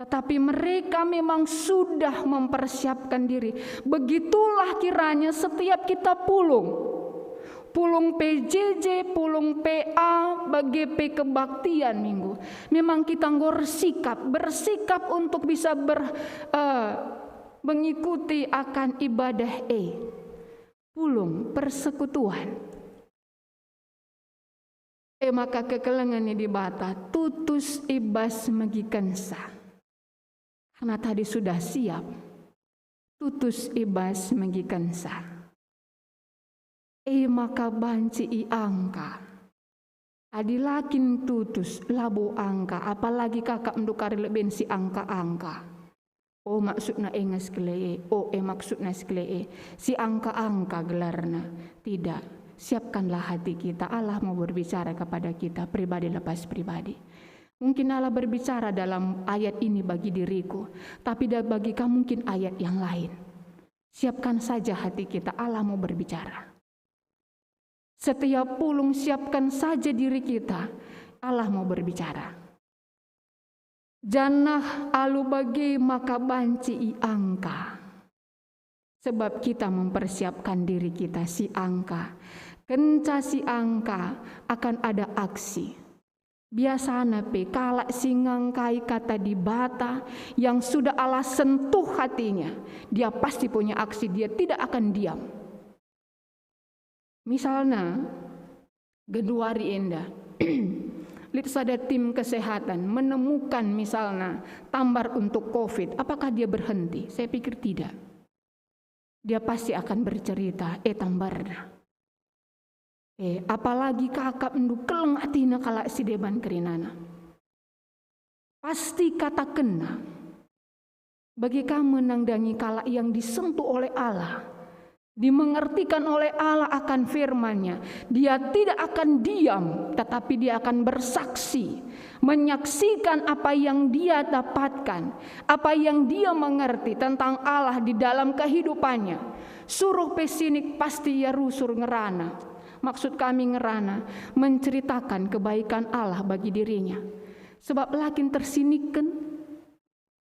Tetapi mereka memang sudah mempersiapkan diri. Begitulah kiranya setiap kita pulung. Pulung P J J, pulung P A, bage pe kebaktian minggu. Memang kita enggo ersikap, bersikap untuk bisa ber-, eh, mengikuti akan ibadah e. Pulung persekutuan. E maka kekelengen ni Dibata tutus i bas megikenca. Karena tadi sudah siap, tutus i bas megikenca. E maka banci iangka. Adi la kin tutus, labo angka, apalagi kakapndu kari leben si angka-angka. O, maksudna e nge si kele e, o, e maksudna si kele e, si angka-angka gelarna. Tidak, siapkanlah hati kita, Allah mau berbicara kepada kita, pribadi lepas pribadi. Mungkin Allah berbicara dalam ayat ini bagi diriku, tapi da-, bagi kamu mungkin ayat yang lain. Siapkan saja hati kita, Allah mau berbicara. Setiap pulung siapkan saja diri kita, Allah mau berbicara. Janah alu bage maka banci iangka. Sebab kita mempersiapkan diri kita si angka. Kenca si angka akan ada aksi. Biasana pe kalak si ngangkai kata Dibata yang sudah Allah sentuh hatinya, dia pasti punya aksi, dia tidak akan diam. Misalna, genduari enda, lit sada tim kesehatan menemukan misalna tambar untuk covid, apakah dia berhenti? Saya pikir tidak. Dia pasti akan bercerita, eh, tambarna. Eh, apalagi kakapndu keleng atina kalak si deban kerinana. Pasti katakenna, bage kam nandangi kalak yang disentuh oleh Allah, dimengertikan oleh Allah akan firman-Nya. Dia tidak akan diam, tetapi dia akan bersaksi, menyaksikan apa yang dia dapatkan, apa yang dia mengerti tentang Allah di dalam kehidupannya. Suruh pe sinik, pasti ia rusur ngerana. Maksud kami ngerana, menceritakan kebaikan Allah bagi dirinya. Sebab la kin tersinikken.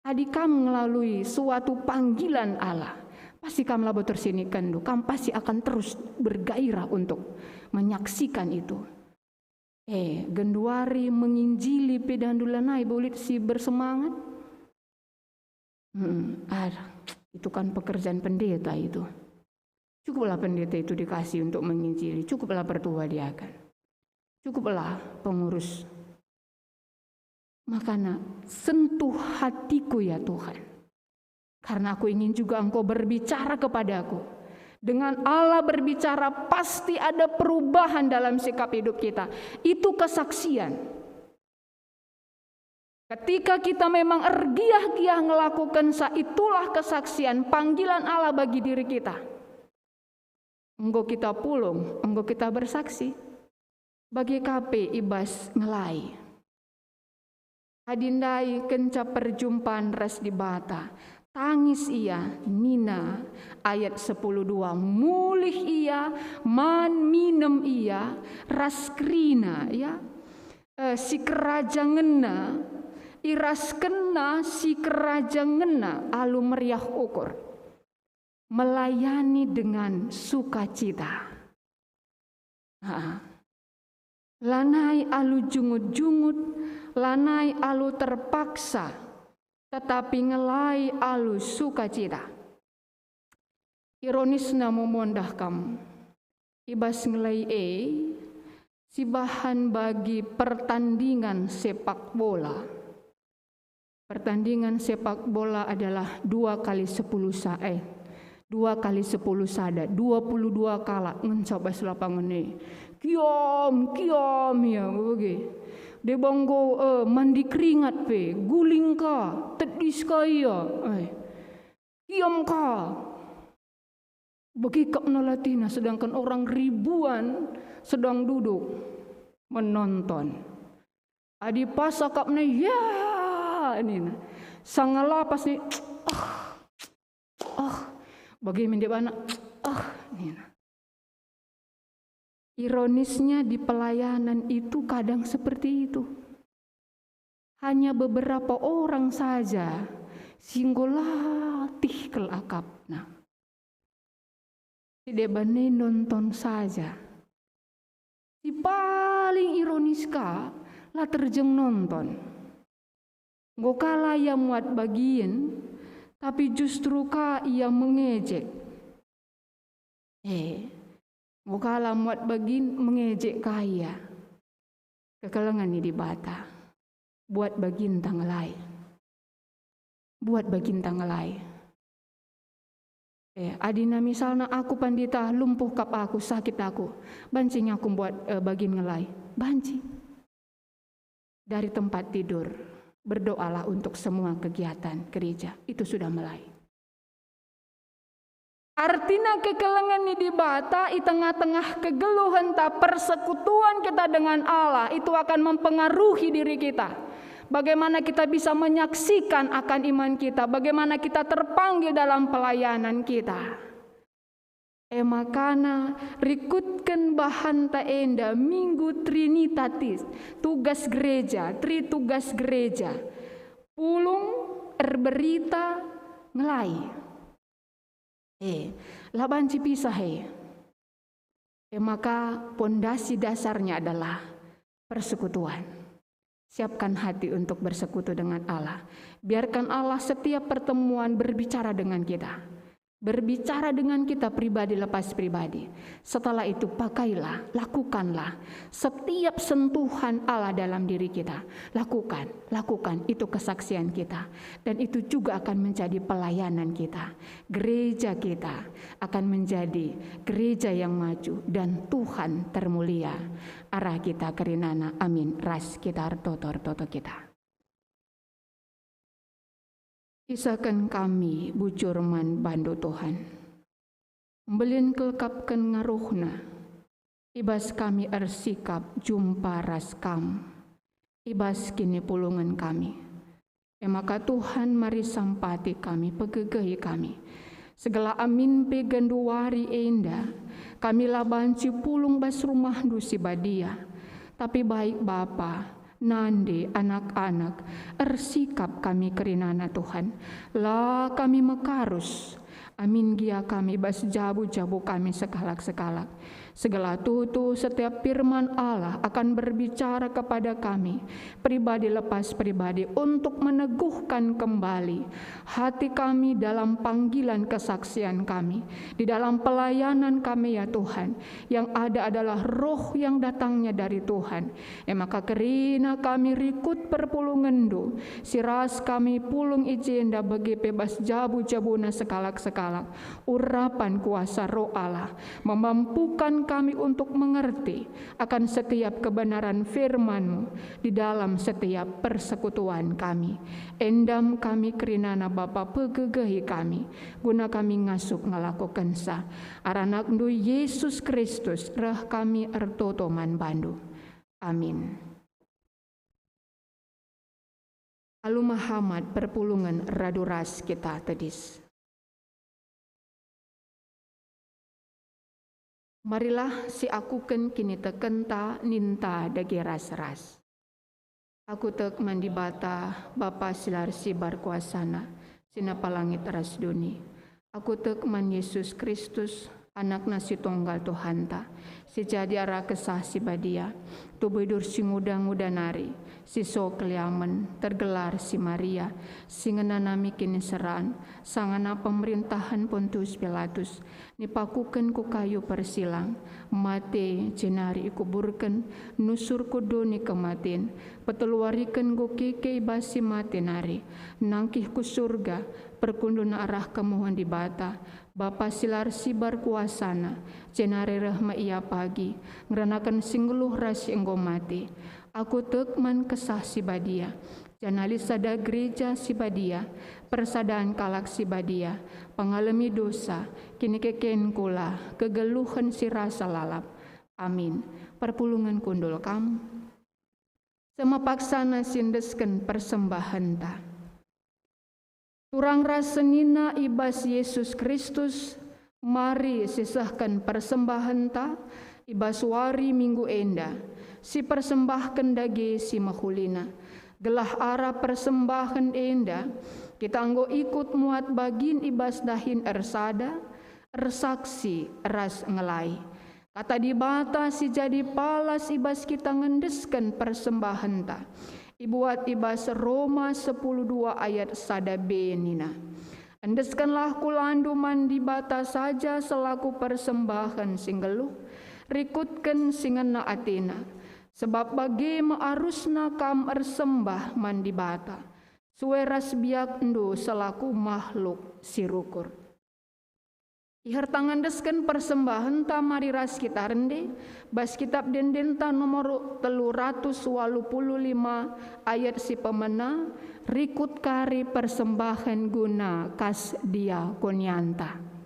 Adi kam ngelalui suatu panggilan Allah, pasti kam labo tersinikenndu. Kam pasti akan terus bergairah untuk menyaksikan itu. Eh, genduari menginjili pe dandu lanai bo lit si bersemangat. Hmm, ah, itu kan pekerjaan pendeta itu. Cukuplah pendeta itu dikasih untuk menginjili, cukuplah pertua diakan. Cukuplah pengurus. Makana, sentuh hatiku ya Tuhan. Karena aku ingin juga Engkau berbicara kepadaku. Dengan Allah berbicara, pasti ada perubahan dalam sikap hidup kita. Itu kesaksian. Ketika kita memang ergiah-giah ngelakukenca, itulah kesaksian panggilan Allah bagi diri kita. Enggo kita pulung, enggo kita bersaksi. Bage ka pe i bas ngelai. Adi ndai kenca perjumpan ras Dibata, tangis ia, nina ayat sepuluh dua, mulih ia, man minem ia, ras kerina, ya, eh, sikerajangenna, iraskenna sikerajangenna alu meriah ukur, melayani dengan sukacita. Ha. Lanai alu jungut-jungut, lanai alu terpaksa, tetapi ngelai alu sukacita. Ironisna momondah kam, i bas ngelai e, sibahan bagi pertandingan sepak bola. Pertandingan sepak bola adalah dua kali sepuluh sa-, eh, dua kali sepuluh sada, dua puluh dua kalak ngenca bas lapangan e. Kiam, kiam, ya, bage. Deba enggo, eh, mandi keringat pe, guling ka, tedis ka ia. Eh, kiam ka. Begikapna latihna, sedangkan orang ribuan sedang duduk menonton. Adi pas akapna, "Ya!" nina. Sanga la pas ni, "Oh, oh." Bage min debana, "Oh," nina. Ironisnya, di pelayanan itu kadang seperti itu. Hanya beberapa orang saja si enggo latih kal akapna. Si deban e nonton saja. Si paling ironis ka, la terjeng nonton. Enggo ka la ia muat bagin, tapi justru ka ia mengejek. Eh, enggo ka la muat bagin, mengejek ka ia. Kekelengen ni Dibata. Buat baginta ngelai. Buat baginta ngelai. Eh, adina misalna aku pandita, lumpuh kap aku, sakit aku, banci nge aku buat, eh, bagin ngelai? Banci. Dari tempat tidur, berdoalah untuk semua kegiatan gereja. Itu sudah melai. Artina kekelengen ni Dibata i tengah-tengah kegeluhenta, persekutuan kita dengan Allah, itu akan mempengaruhi diri kita. Bagaimana kita bisa menyaksikan akan iman kita, bagaimana kita terpanggil dalam pelayanan kita. E makana, rikutken bahanta enda Minggu Trinitatis, tugas gereja, tri tugas gereja. Pulung, erberita, ngelai. E, la banci pisah e. E maka, pondasi dasarnya adalah persekutuan. Siapkan hati untuk bersekutu dengan Allah. Biarkan Allah setiap pertemuan berbicara dengan kita. Berbicara dengan kita pribadi lepas pribadi. Setelah itu, pakailah, lakukanlah setiap sentuhan Allah dalam diri kita. Lakukan, lakukan, itu kesaksian kita. Dan itu juga akan menjadi pelayanan kita. Gereja kita akan menjadi gereja yang maju dan Tuhan termulia. Arah kita kerinana, amin, ras kita ertoto-ertoto kita. Isehken kami bujur man bandu, Tuhan. Mbelin kelkapken ngaruhna, i bas kami ersikap jumpa ras Kam, i bas kinipulungen kami. E maka Tuhan, mari sampati kami, pegegehi kami. Segelah amin pe genduari enda, kami la banci pulung bas rumahNdu si badia. Tapi baik Bapa, nande, anak-anak, ersikap kami kerinana, Tuhan. La kami mekarus, amin gia kami bas jabu-jabu kami sekalak-sekalak. Segelah tutu setiap firman Allah akan berbicara kepada kami, pribadi lepas pribadi, untuk meneguhkan kembali hati kami dalam panggilan kesaksian kami, di dalam pelayanan kami, ya Tuhan. Yang ada adalah Roh yang datangnya dari Tuhan. E maka kerina kami rikut perpulungenNdu, si ras kami pulung i jenda bage pe bas jabu-jabuna sekalak-sekalak. Urapan kuasa Roh Allah memampukan kami untuk mengerti akan setiap kebenaran firman-Mu di dalam setiap persekutuan kami. Endam kami kerinana Bapa, pegegehi kami, guna kami ngasup ngelakokensa. Arah AnakNdu Yesus Kristus reh kami ertoto man baNdu. Amin. Alu mehamat perpulungen radu ras kita tedis. Marilah siakuken kinitekenta ninta dage ras-ras. Aku tek man Dibata, Bapa si la ersibar kuasana, si napa langit ras doni. Aku tek man Yesus Kristus, AnakNa si Tunggal Tuhanta, si jadi arah Kesah Si Badia, tubuh idur si nguda-nguda nari, si so keliamen, tergelar si Maria, si ngenanami kiniseran, sangana pemerintahen Pontius Pilatus, nipakuken ku kayu persilang, mate, jenari ikuburken, nusur ku doni kematen, peteluwariken enggo keke i bas si mate nari, nangkih ku Surga, perkundulna arah kemuhen Dibata, Bapa si la ersibar kuasana, jenari reh me Ia pagi, ngeranaken si nggeluh ras si enggo mate. Aku tek man Kesah Si Badia, janah lit sada gereja si badia, persadan kalak si badia, pengalemi dosa, kinikeken kula, kegeluhen si rasa lalap. Amin. Perpulungen kundul kam. Seh me paksana si endesken persembahenta. Turang ras senina i bas Yesus Kristus, mari sisehken persembahenta i bas wari Minggu enda, sipersembahken dage si mehulina, gelah arah persembahen enda kita enggo ikut muat bagin i bas dahin ersada, ersaksi ras ngelai. Kata Dibata si jadi palas i bas kita ngendesken persembahenta, ibuat i bas Roma sepuluh dua ayat sada b nina, "Endeskenlah kulandu man Dibata saja selaku persembahen si nggeluh, rikutken si ngena atena, sebab bage me arusna kam ersembah man Dibata, sue ras biakndu selaku mahluk si rukur." Iherta ngendesken persembahenta mari ras kita rende bas Kitab Ende-endenta nomor telu ratus walu puluh lima ayat si pemena, rikut kari persembahen guna kas diakonianta.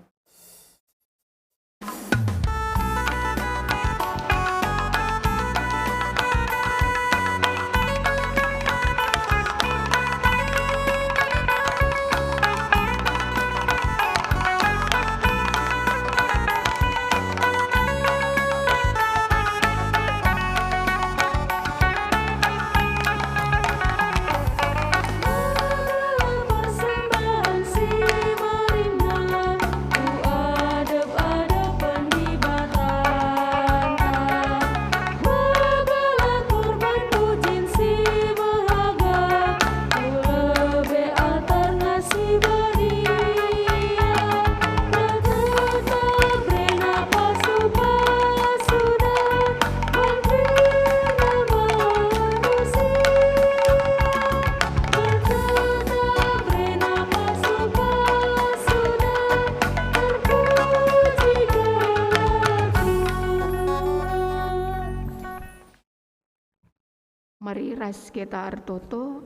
Mari ras kita ertoto,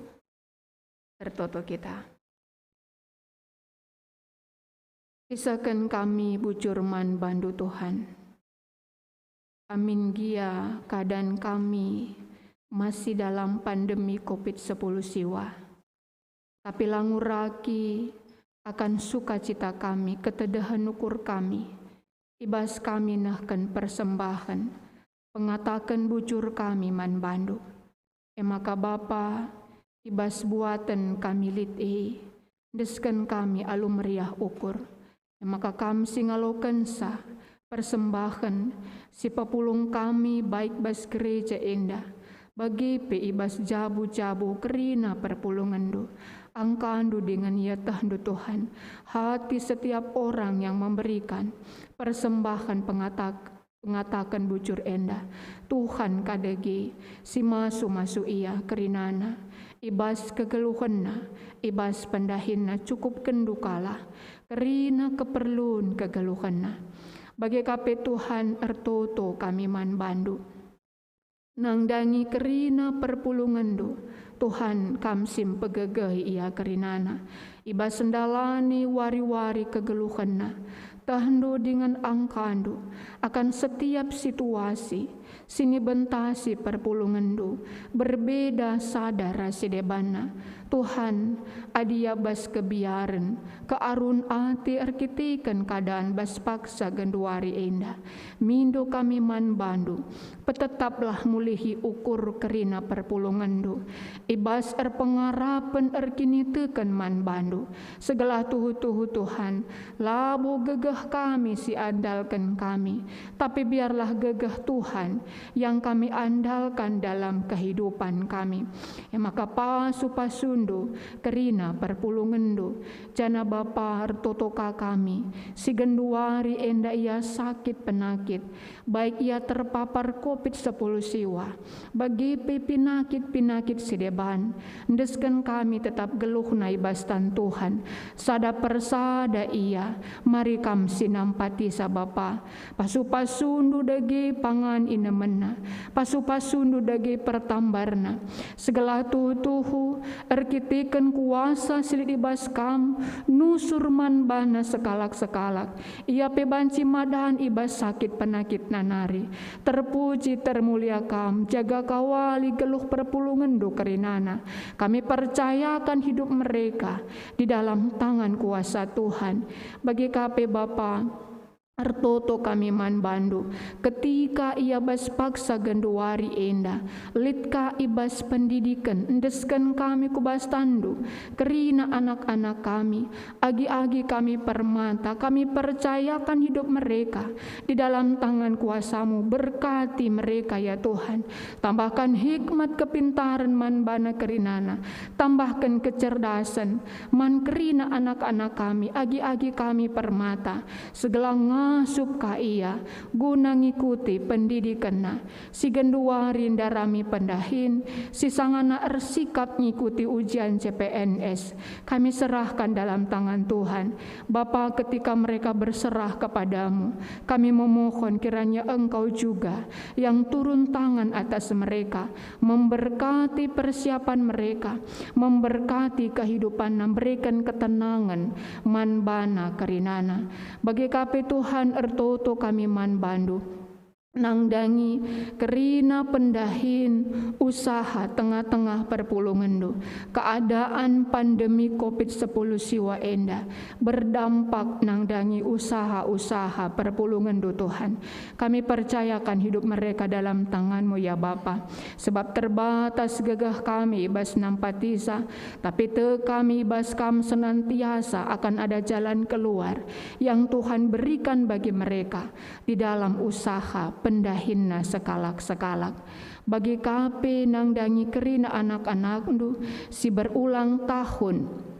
ertoto kita. Isehken kami bujur man baNdu, Tuhan. Amin gia keadan kami masih dalam pandemi covid sepuluh siwa. Tapi la nguraki akan sukacita kami, ketedehen ukur kami, i bas kami nehken persembahen, pengataken bujur kami man baNdu. E maka Bapa, i bas buaten kami lit e, endesken kami alu meriah ukur. E maka Kam si ngalokenca persembahen si pepulung kami baik bas gereja enda, bage pe i bas jabu-jabu kerina perpulungenNdu. AngkaNdu dingen ietehndu, Tuhan, hati setiap orang yang memberikan persembahen pengatak-, pengataken bujur enda. Tuhan ka dage si masu-masu ia kerinana, i bas kegeluhenna, i bas pendahinna cukupkenndu kalah kerina keperlun kegeluhenna. Bage ka pe Tuhan, ertoto kami man bandu. Nandangi kerina perpulungenNdu, Tuhan, Kam si mpegegehi ia kerinana, i bas ndalani wari-wari kegeluhenna. TehNdu dingen angkaNdu akan setiap situasi si nibentasi perpulungenNdu, berbeda sada ras si debanna. Tuhan, adi ia bas kebiaren, kearun ate erkiteken keadaan bas paksa genduari enda, mindo kami man bandu, petetaplah mulihi ukur kerina perpulungenNdu, i bas erpengarapen erkiniteken man bandu. Segelah tuhu-tuhu Tuhan, labo gegeh kami si andalken kami, tapi biarlah gegeh Tuhan yang kami andalkan dalam kehidupan kami. E maka pasu-pasundu kerina perpulungenNdu, janah Bapa, ertoto ka kami, si genduari enda ia sakit penakit, baik ia terpapar covid sepuluh siwa, bage pe pinakit-pinakit si deban. Endesken kami tetap geluhna i bas tan Tuhan, sada persada ia, mari Kam si nampatisa Bapa. Pasu-pasundu dage pangan inemenna, pasu-pasundu dage pertambarna. Segelah tuhu-tuhu, erkiteken kuasa si lit i bas Kam, nusur man bana sekalak-sekalak. Ia pe banci madan i bas sakit penakitna nari. Terpuji, termulia Kam, jaga kawali geluh perpulungenNdu kerinana. Kami percayakan hidup mereka di dalam tangan kuasa Tuhan. Bage ka pe Bapa, ertoto kami man bandu, ketika ia bas paksa genduari enda, lit ka i bas pendidiken, endesken kami ku bas tandu, kerina anak-anak kami, agi-agi kami permata, kami percayakan hidup mereka di dalam tangan kuasamu, berkati mereka ya Tuhan, tambahkan hikmat kepintaren man bana kerinana, tambahkan kecerdasan man kerina anak-anak kami, agi-agi kami permata, segelah ngasup ka ia guna ngikuti pendidikenna, si genduari ndarami pendahin, si sangana ersikap ngikuti ujian C P N S. Kami serahkan dalam tangan Tuhan. Bapa, ketika mereka berserah kepada-Mu, kami memohon kiranya Engkau juga yang turun tangan atas mereka, memberkati persiapan mereka, memberkati kehidupanna, berikan ketenangan man bana kerinana. Bage ka pe Tuhan, ertoto kami man bandu, nandangi kerina pendahin usaha tengah-tengah perpulungenNdu. Keadaan pandemi covid sepuluh siwa enda berdampak nandangi usaha-usaha perpulungenNdu, Tuhan. Kami percayakan hidup mereka dalam tangan-Mu, ya Bapa, sebab terbatas gegeh kami i bas nampatisa, tapi tek kami i bas Kam senantiasa akan ada jalan keluar yang Tuhan berikan bagi mereka di dalam usaha pendahinna sekalak-sekalak. Bage ka pe nandangi kerina anak-anakNdu si berulang tahun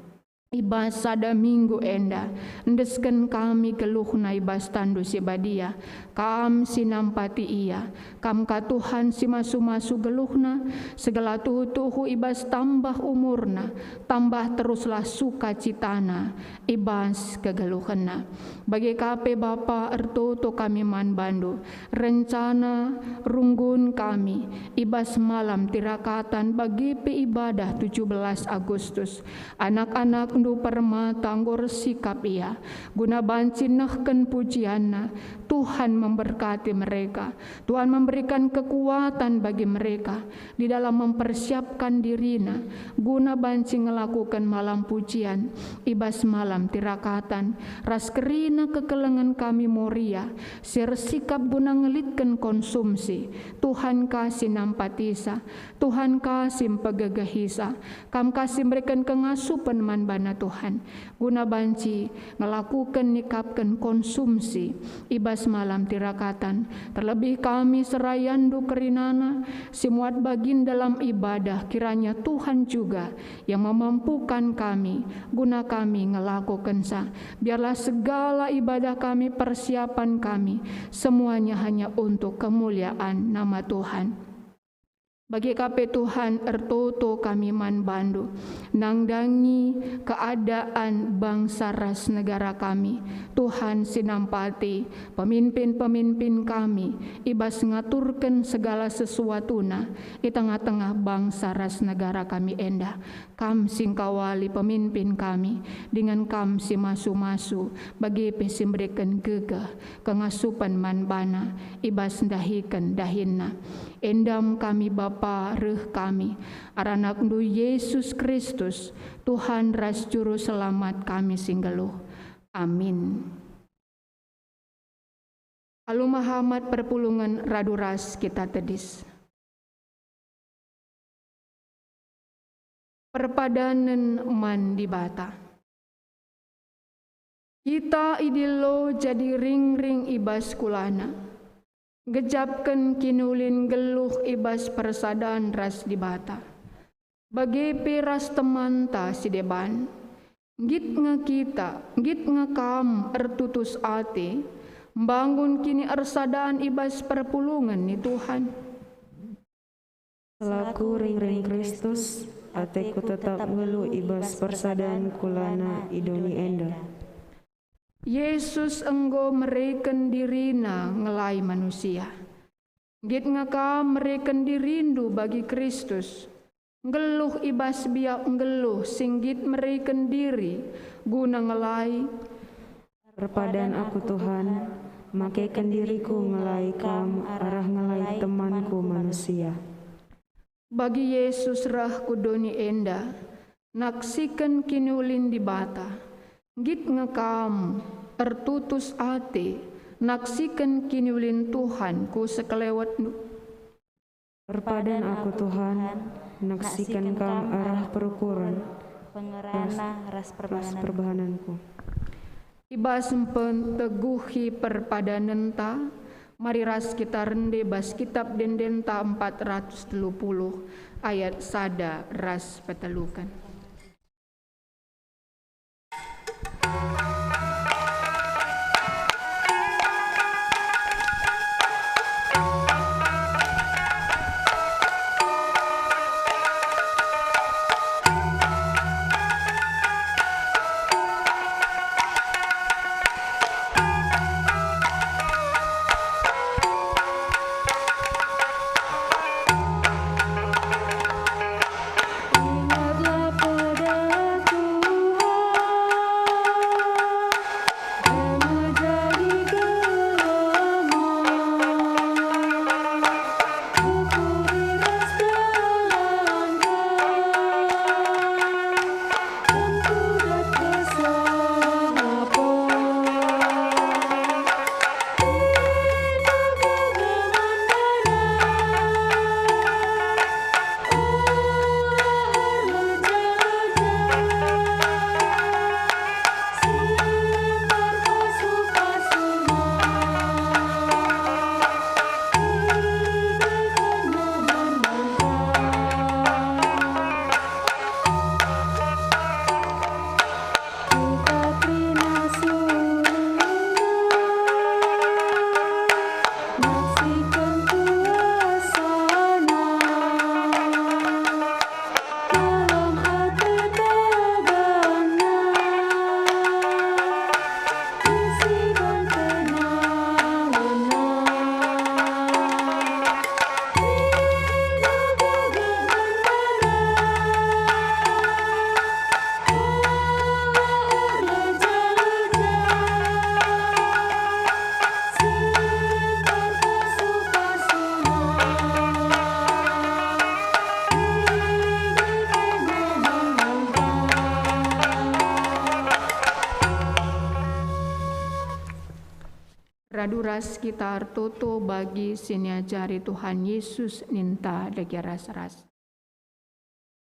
i bas sada minggu enda, endesken kami geluhna i bas tandu si badia. Kam si nampati ia, Kam ka Tuhan si masu-masu geluhna, segelah tuhu-tuhu i bas tambah umurna, tambah teruslah sukacitana i bas kegeluhenna. Bage ka pe Bapa, ertoto kami man bandu, rencana runggun kami i bas malam tirakatan bage pe ibadah tujuh belas Agustus. Anak-anakNdu permata enggo ersikap ia, guna banci nehken pujianna. Tuhan memberkati mereka. Tuhan memberikan kekuatan bagi mereka di dalam mempersiapkan dirina guna banci ngelakuken malam pujian i bas malam tirakatan ras kerina kekelengen kami Moria si ersikap guna ngelitken konsumsi. Tuhan ka si nampatisa, Tuhan ka si mpegegehisa, Kam ka si mereken kengasupen man bana Tuhan, guna banci ngelakuken nikapken konsumsi i bas malam tirakatan. Terlebih kami serayandu kerinana si muat bagin dalam ibadah, kiranya Tuhan juga yang memampukan kami guna kami ngelakukensa. Biarlah segala ibadah kami, persiapan kami, semuanya hanya untuk kemuliaan nama Tuhan. Bage ka pe Tuhan, ertoto kami man bandu, nandangi keadaan bangsa ras negara kami. Tuhan si nampati pemimpin-pemimpin kami i bas ngaturken segala sesuatuna i tengah-tengah bangsa ras negara kami enda. Kam si ngkawali pemimpin kami, dingen Kam si masu-masu, bage pe si mereken gegeh, kengasupen man bana i bas ndahiken dahinna. Enda me kami, Bapa, reh kami, arah AnakNdu Yesus Kristus, Tuhan ras Juru Selamat kami si nggeluh. Amin. Alu mehamat perpulungen radu ras kita tedis. Perpadanen man Dibata. Kita idilo jadi ringring i bas kulana, gejapken kiniulin nggeluh i bas persadan ras Dibata, bage pe ras temanta si deban. Nggit nge kita, nggit nge kam ertutus ate, mbangun kiniersadan i bas perpulungen ni Tuhan. Selaku ringring Kristus, ateku tetap nggeluh i bas persadan kulana i doni enda. Yesus enggo mereken diriNa ngelai manusia. Nggit nge kam mereken dirindu bagi Kristus, nggeluh i bas biak nggeluh si nggit mereken diri guna ngelai. Erpadan aku, Tuhan, makeken diriku ngelai Kam arah ngelai temanku manusia. Bagi Yesus reh ku doni enda, naksiken kiniulin Dibata. Nggit nge kam ertutus ate naksiken kiniulin Tuhan ku sekelewetndu. Erpadan aku, Tuhan, naksiken Kam arah perukuren, pengerana ras ras perbahananku. I bas mpenteguhi perpadanenta, mari ras kita rende bas Kitab Ende-endenta empat ratus telu puluh ayat sada ras peteluken. Radu ras kita ertoto bagi si niajari Tuhan Yesus ninta dage ras-ras.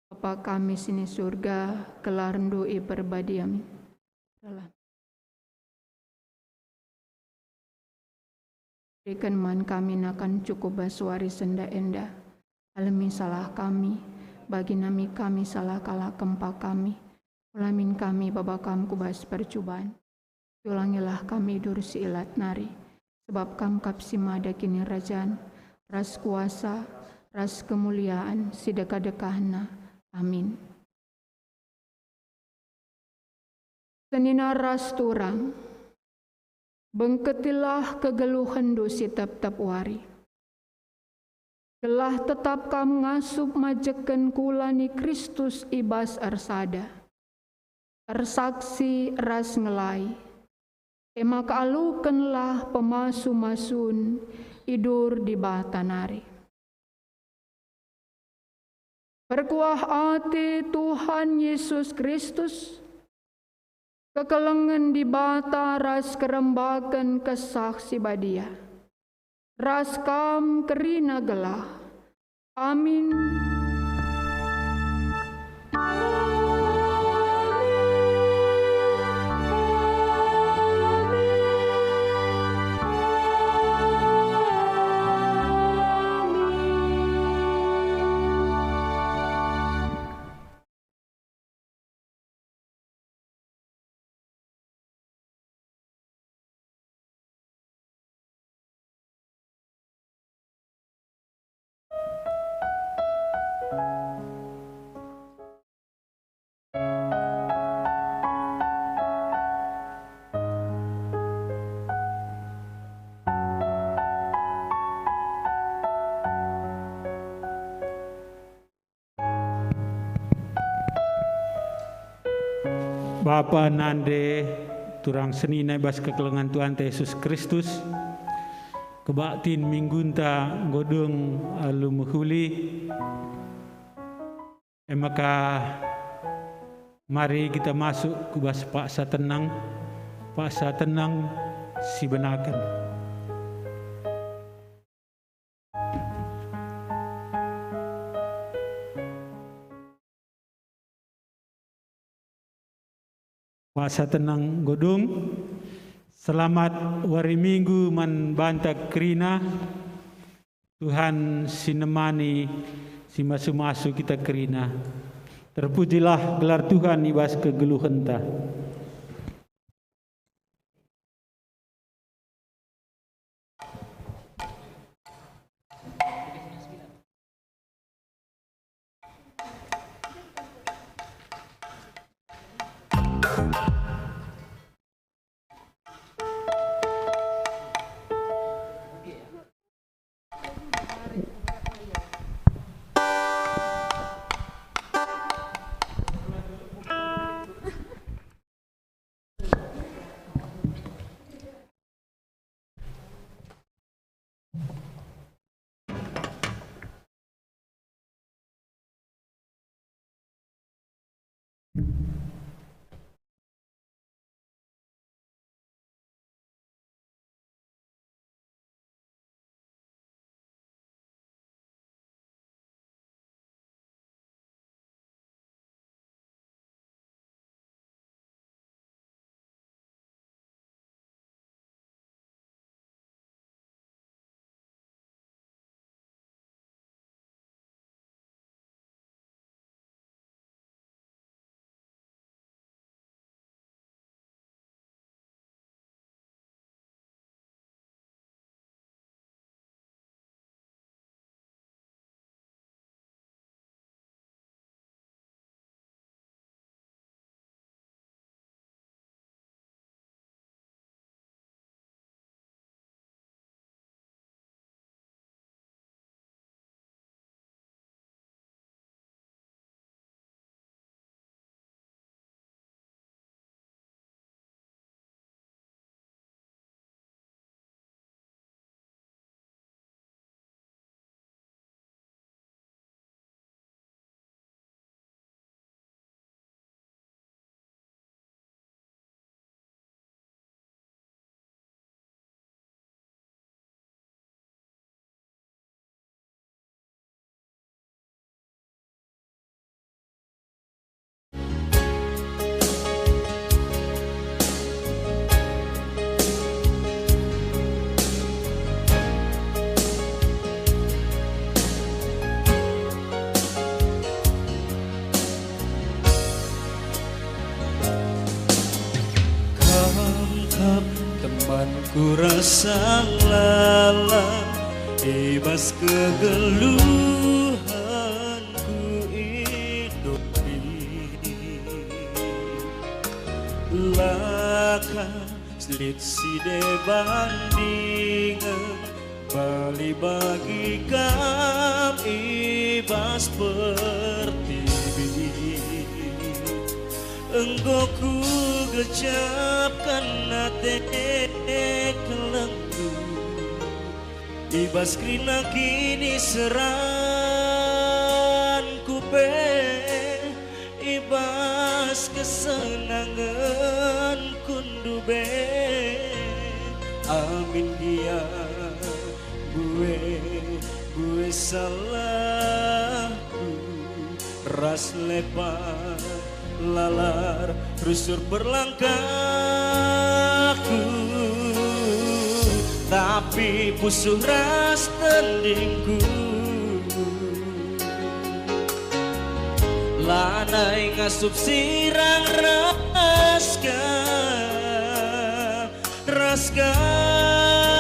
Bapa kami si ni Surga, gelarNdu iperbadiami. Salam. Beriken man kami nakan cukup bas wari si enda-enda. Alemi salah kami, bagi nami kami salah kalak kempak kami. Ola min kami baba Kam ku bas percuban. Culangilah kami i bas si ilat nari, sebab Kam kap si mada kinirajan, ras kuasa, ras kemulian si dekah-dekahna. Amin. Senina ras turang. Bengketilah kegeluhenndu si tep-tep wari, gelah tetap kam ngasup majekken kula ni Kristus i bas ersada, ersaksi ras ngelai. E maka alukenlah pemasu-masun i dur Dibata nari. Perkuah ate Tuhan Yesus Kristus, kekelengen Dibata ras kerembaken Kesah Si Badia, ras kam kerina gelah. Amin. Bapa, nande, turang senina i bas kekelengen Tuhanta Yesus Kristus, kebaktin minggunta enggo dung alu mehuli. E maka, mari kita masuk ku bas paksa tenang, paksa tenang sibenaken. Paksa tenang enggo dung. Selamat wari Minggu man banta kerina. Tuhan si nemani, si masu-masu kita kerina. Terpujilah gelar Tuhan i bas kegeluhenta. Kam kap temanku rasa lalap, i bas kegeluhanku idup ini. La kam Lit si deban dingen bali bagi kam i bas pertibi. Enggo kugejapken ate kelenggu i bas kerina kiniseranku pe. I bas kesenangenku ndube, amin gia bue-bue salahku ras lepa lalar rusur perlangkahku, tapi pusuh ras tendingku. Lanai ngasup sirang ras kam, ras kam.